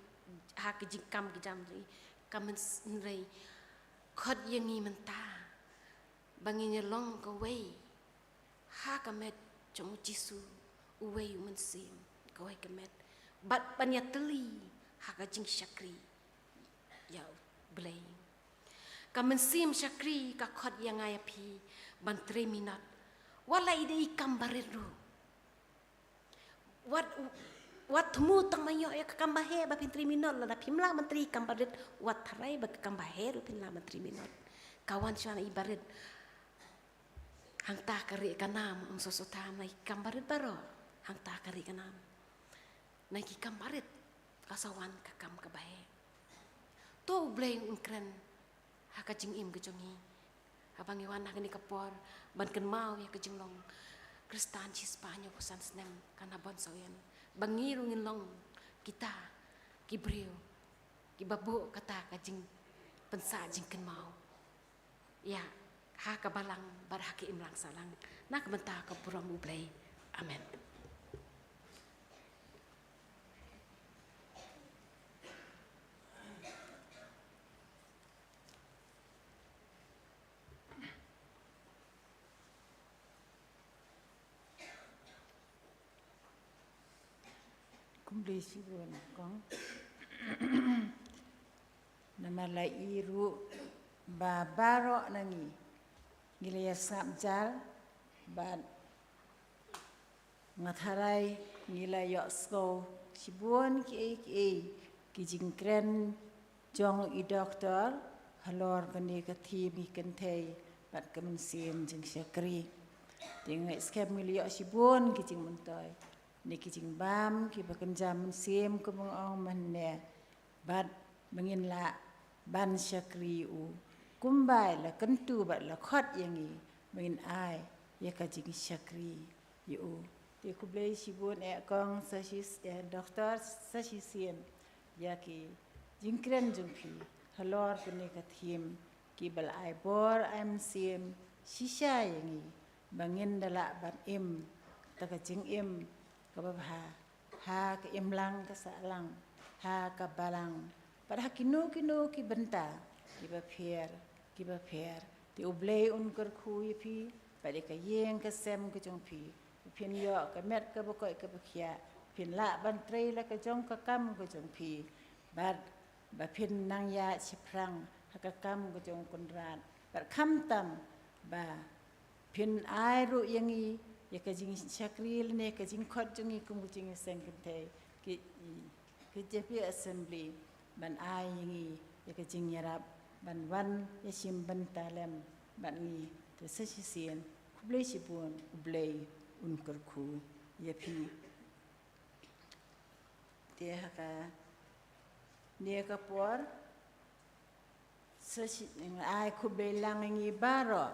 ha ki jingkam ki jam jong ngi. Ka mynsiem, hynrei khot ïa ngi mynta ba ngin ïa long kawei ha ka met jong U Jisu, uwei u mynsiem, kawei ka met, bad ban ïatylli ha ka jingshakri ïa U Blei. Ka mynsiem shakri ka khot ïa nga ïa phi ban trei minot, wat la i dei i kam barit ruh. Wat u-, wat thmu tang ma ïoh ïa ka kam ba heh ba phin trei minot, lada phim lah ban trei kam barit, wat tharai ba ka kam ba heh ruh phin lah ban trei minot. Ka wan shuwa na i barit. Hangta ka rieh ka nam, ong Soso Tham, na ki kam barit baroh. Hangta ka rieh ka nam. Na ki kam barit ka sa wan ka kam kaba heh. To U Blei un kren ha ka jingim ka jong ngi. Haba ngi wan ha kane ka por ban kynmaw ïa ka jinglong Khristan shispah hynñiewphew san snem ka Nabon Sawien, ba ngi ruh ngin long kita ki briew kiba buh kata ka jingpynsah jingkynmaw ïa ha ka balang bad ha ka imlang sahlang, na ka bynta ka burom U Blei. Amen. Khublei shibun kong. Namar la i ruh ba baroh na ngi ngi la ïa sngap jar bad nga tharai ngi la ïohsngew shibun kiei kiei ki jingkren jong i doktor halor kane ka theme, ki kynthei bad ka mynsiem jingshakri. Te nga ngeit skhem ngi la ïoh shibun ki jingmyntoi ne ki jingbam kiba kynja mynsiem, kumba nga ong mynne, bad ba ngin lah ban shakri ïa u kumba i la kyntu bad la khot ïa ngi, ba ngin ai ïa ka jingshakri ïa u. Te khublei shibun eh kong sa shi, eh doktor sa shisien ïa ki jingkren jong phi halor kane ka theme, kiba la ai bor ai mynsiem shisha ïa ngi ba ngin da lah ban im kata ka jingim kaba bha ha ka imlang ka sahlang, ha ka balang bad ha kino kino ki bynta kiba pher kiba pher. Te U Blei un kyrkhu ïa phi bad ïa ka ïing ka sem ka jong phi, ba phin ïoh ka met kaba koit kaba khiah, phin lah ban trei la ka jong ka kam ka jong phi bad ba phin nang ïaid shaphrang ha ka kam ka jong u Kynrad bad khamtam ba phin ai ruh ïa ngi ïa ka jingshakri lane ka jingkhot jong ngi kum ka jingïaseng kynthei ki, ki J P Assembly, ban ai ïa ngi ïa ka jingïarap ban wan ïashim bynta lem bad ngi. Te sa shisien khublei shibun, U Blei un kyrkhu ïa phi. Te ha kane ka por sa shisien nga ai khublei lang ïa ngi baroh,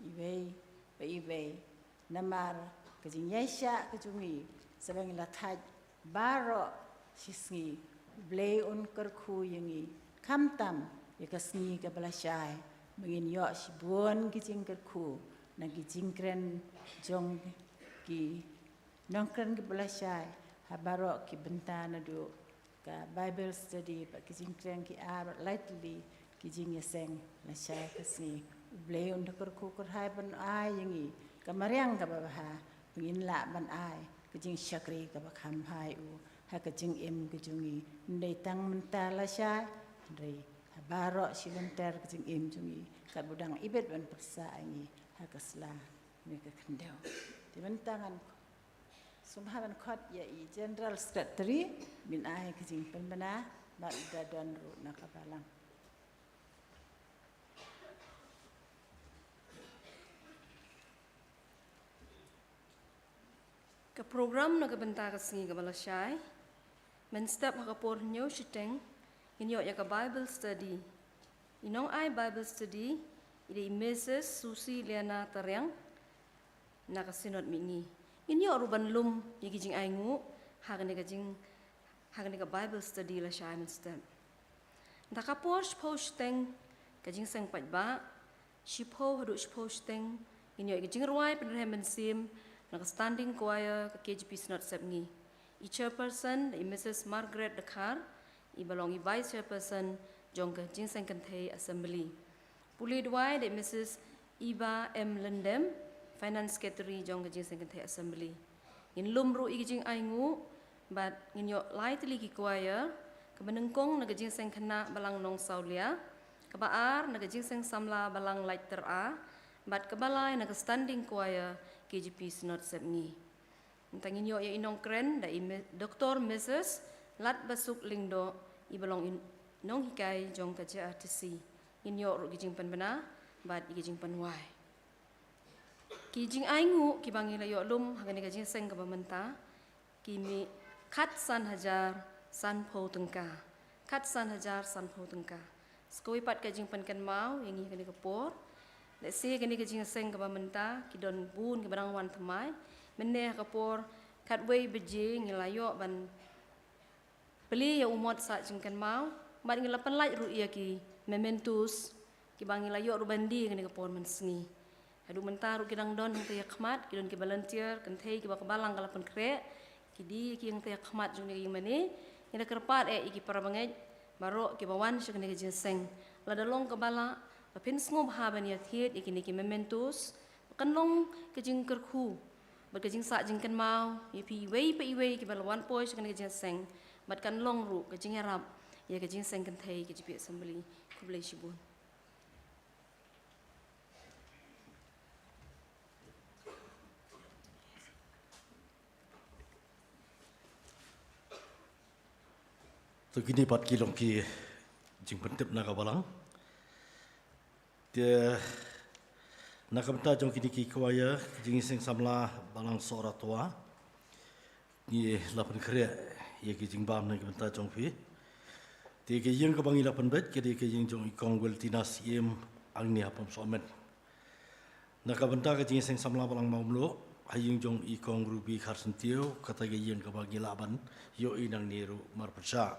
iwei pa iwei, namar ka jingïaishah ka jong ngi sa ba ngi la thait baroh shisngi. U Blei un kyrkhu ïa ngi khamtam ïa ka sngi kaba la shai, ba ngin ïoh shibun ki jingkyrkhu na ki jingkren jong ki nongkren kiba la shai ha baroh ki bynta, naduh ka Bible study bad ki jingkren ki ar, lai tylli ki jingïaseng la shai ka sngi. U Blei un da kyrkhu kyrhai ban ai ïa ngi ka mariang kaba bha ba ngin lah ban ai ka jingshakri kaba kham bha ïa u ha ka jingim ka jong ngi. Ym dei tang mynta la shai, hynrei ha baroh shi lynter ka jingim jong ngi, katba u dang ibit ban pyrshah ïa ngi ha ka sla ne ka khyndew. Te mynta ngan sngewbha ban khot ïa i General Secretary ban ai ka jingpynbna bad da don ruh na ka balang. Ka program na ka bynta ka sngi kaba la shai. Mynstep ha ka por hynñiew shiteng ngin ïoh ïa ka Bible study. I nongai Bible study i dei i Missus Susie Liana Tariang na ka Synod Mihngi. Ngin ïoh ruh ban lum ïa ki jingainguh ha kane ka jing, ha kane ka Bible study la shai mynstep. Nangta ka por shiphew shiteng ka jingseng paidbah, shiphew haduh shiphew shiteng ngin ïoh ïa ka jingrwai pynrhem mynsiem na ka Standing Choir ka K J P Synod Sepngi. I chairperson da i Missus Margaret Dkhar, iba long i vice chairperson jong ka Jingseng Kynthei Assembly. Pule duwai da i Missus Eva M Lyndem, finance secretary jong ka Jingseng Kynthei Assembly. Ngin lum ruh ïa ki jingainguh bad ngin ïoh lai tylli ki choir, kaba nyngkong na ka Jingseng Khynnah Balang Nongsawlia, kaba ar na ka Jingseng Samla Balang Laityra, bad kaba lai na ka Standing Choir K J P Synod Sepngi. Mynta ngin ïoh ïa i nongkren da i Mi-, Doktor Missus Latbasuk Lyngdoh, i ba long i nonghikai jong ka J R T C. Ngin ïoh ruh ki jingpynbna bad ïa ki jingpynwai. Ki jingainguh kiba ngi la ïoh lum ha kane ka jingïaseng kaba mynta ki mih khatsan hajar sanphew tyngka. Khatsan hajar sanphew tyngka. Sa kawei pat ka jingpynkynmaw ïa ngi ha kane ka por. Lehse kane ka jingïaseng kaba mynta ki don bun kiba dang wan thymmai. Mynne ha ka por khatwei baje ngi la ïoh ban plie ïa u mot sah jingkynmaw bad ngi la pynlait ruh ïa ki mementos kiba ngi la ïoh ruh ban die ha kane ka por mynsngi. Haduh mynta ruh ki dang don hangta ha khmat, ki don ki volunteer, kynthei kiba ka balang ka la pynkhreh, ki die ki hangta ha khmat jong kane ka ïing mane. Ngi da kyrpad eh ïa ki para bangeit baroh kiba wan sha kane ka jingïaseng. Lada long kaba lah ba phin sngewbha ban ïathied ïa kine ki mementos, ba kan long ka jingkyrkhu bad ka jingsah jingkynmaw ïa phi iwei pa iwei kiba la wan poi sha kane ka jingïaseng, bad kan long ruh ka jingïarap ïa ka jingïaseng kynthei ka J P Assembly. Khublei shibun. To kine pat ki long ki jingpyntip na ka balang. Te na ka bynta jong kine ki choir, ki jingïaseng samla balang Sohra Towa, ngi la pynkhreh ïa ki jingbam na ka bynta jong phi. Te ka ïing kaba ngi la pynbeit ka dei ka ïing jong i Kong Weltina Syiem, Angni ha Pamsohmet. Na ka bynta ka jingïaseng samla balang Mawmluh, ha ïing jong i Kong Ruby Kharsyntiew, kata ka ïing kaba ngi lah ban ïohi nangne ruh marpyrshah.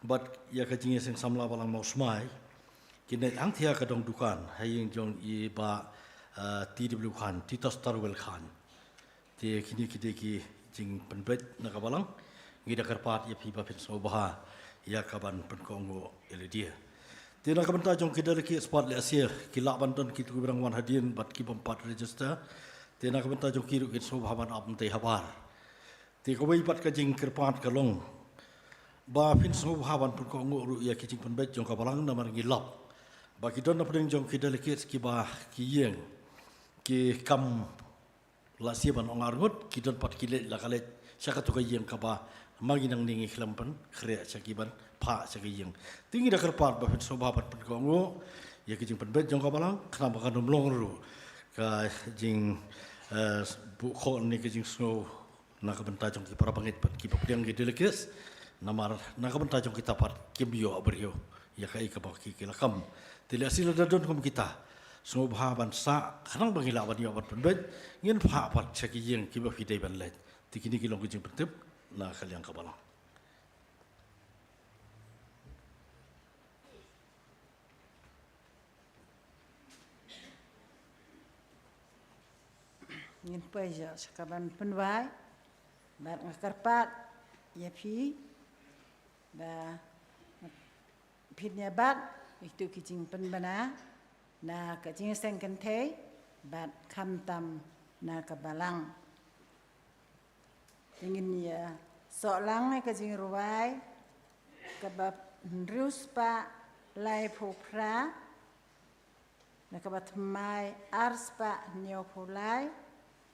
Bad ïa ka jingïaseng samla balang Mawsmai, ki neh hangthia ka dong dukan, ha ïing jong i Bah, eh, T W Khan, Titos Tarwel Khan. Te kine ki dei ki jingpynbeit na ka balang, ngi da kyrpad ïa phi ba phin sngewbha ïa kaban pynkohnguh ïa lade. Te na ka bynta jong ki delegates pat lehse ki lah ban don kito kiba dang wan hadien bad ki bym pat register. Te na ka bynta jong ki ruh kin sngewbha ban ap mynta habar. Te kawei pat ka jingkyrpad ka long ba phin sngewbha ban pynkohnguh ruh ïa ki jingpynbeit jong ka balang namar ngi lap ba ki don na pdeng jong ki delegates kiba ki ïeng ki kam lehse ban ong arngut, ki don pat ki leit la ka leit sha kato ka ïing kaba ma ngi nangne ngi khlem pynkhreh sha ki ban phah sha ka ïing. Te ngi da kyrpad ba phin sngewbha ban pynkohnguh ïa ki jingpynbeit jong ka balang, khnang ba kan ym long ruh ka jing, eh, buh khot ne ka jingsngew na ka bynta jong ki para bangeit pat kiba pdiang ki delegates, namar na ka bynta jong kita pat kim ïoh briew ïa kaei kaba ki, ki la kam. Te lehse lada don kum kita, sngewbha ban sah, khnang ba ngi lah ban ïoh ban pynbeit, ngin phah pat sha ki ïing kiba phi dei ban leit. Te kine ki long ki jingpyntip na ka liang ka balang. Ngin poi sha kaban pynwai, bad nga kyrpad ïa phi ba phin ïa bat ïa kito ki jingpynbna na ka jingïaseng kynthei bad khamtam na ka balang. Te ngin ïa soh lang ïa ka jingrwai kaba hynriew spah laiphew phra, na kaba thymmai ar spah hynñiewphew lai,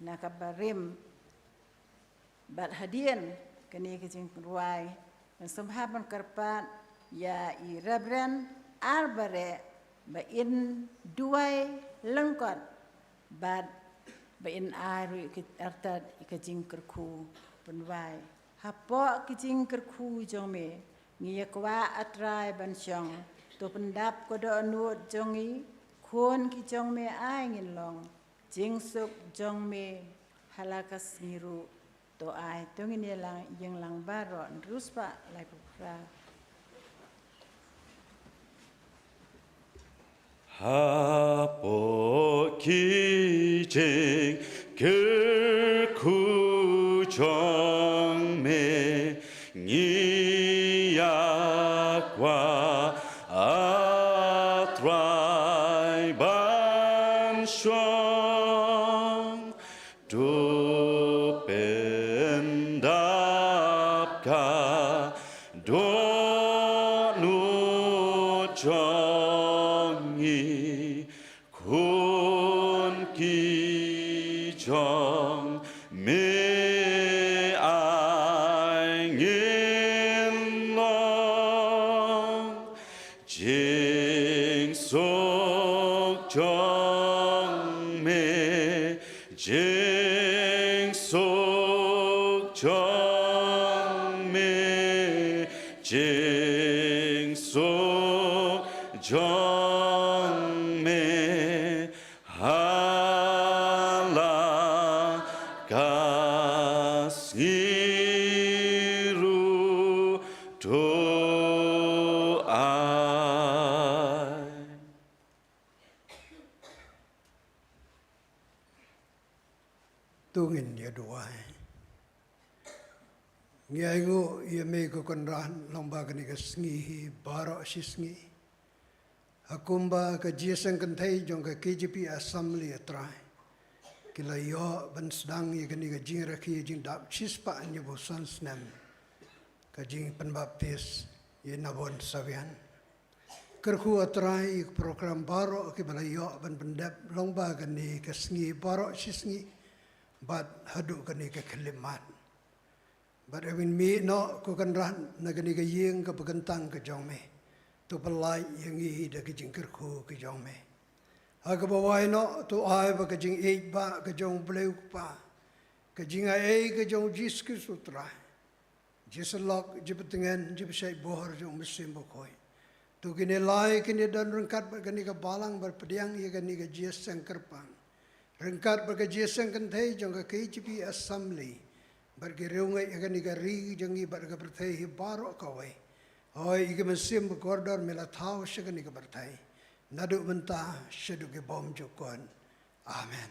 na kaba rim. Bad hadien kane ka jingrwai, ngan sngewbha ban kyrpad ïa i Reverend Arbareh ba in duwai lyngkot bad ba in ai ruh ïa ka artat ïa ka jingkyrkhu pynwai. Hapoh ka jingkyrkhu jong me ngi ïa kwah, A Trai, ban shong. To pyndap ka dohnud jong ngi, khun ki jong me ai ngin long. Jingsuk jong me ha la ka sngi ruh to ai. To ngin ïa lang, ïeng lang baroh, hynriew spah laiphew phra. Hapoh ki jingkyrkhu jong me ngi ïa kwah, A Trai, ban shong. To pyndap ka dohnud jong ngi, khun ki jong me. jong me, jingsuk jong me, jingsuk jong me, ha la ka sngi ruh to ai. To ngin ïa duwai. Ngi ainguh ïa me ko Kynrad, long ba kane ka sngi hi baroh shi sngi, ha kumba ka jingïaseng kynthei jong ka K J P Assembly, A Trai, ki la ïoh ban sdang ïa kane ka jingrakhe jingdap shispah hynñiewphew san snem ka jingpynbaptis ïa Nabon Sabian. Kyrkhu, A Trai, ïa ka program baroh kiba la ïoh ban pyndep long ba kane ka sngi baroh shi sngi bad haduh kane ka khyllipmat. Bad ïa ngin mih noh ko Kynrad na kane ka ïing kaba kyntang ka jong me, to pyllait ïa ngi da ka jingkyrkhu ka jong me. Ha kaba wai noh, to ai ba ka jingïeit ba ka jong U Blei U Kpa, ka jingaiei ka jong U Jisu Khrist U Trai, jingsyllok, jingpyntngen, jingpynshait bor jong U Mynsiem Bakhuid, to kine lai kine don ryngkat bad kane ka balang bad pdiang ïa kane ka jingïaseng kyrpang ryngkat bad ka jingïaseng kynthei jong ka K J P Assembly bad ki riewngeit ha kane ka ri jong ngi bad ka pyrthei hi baroh kawei. Hooid, ïa ki mynsiem bakordor me la thaw sha kane ka pyrthei, naduh mynta shaduh ki bymjukut. Amen.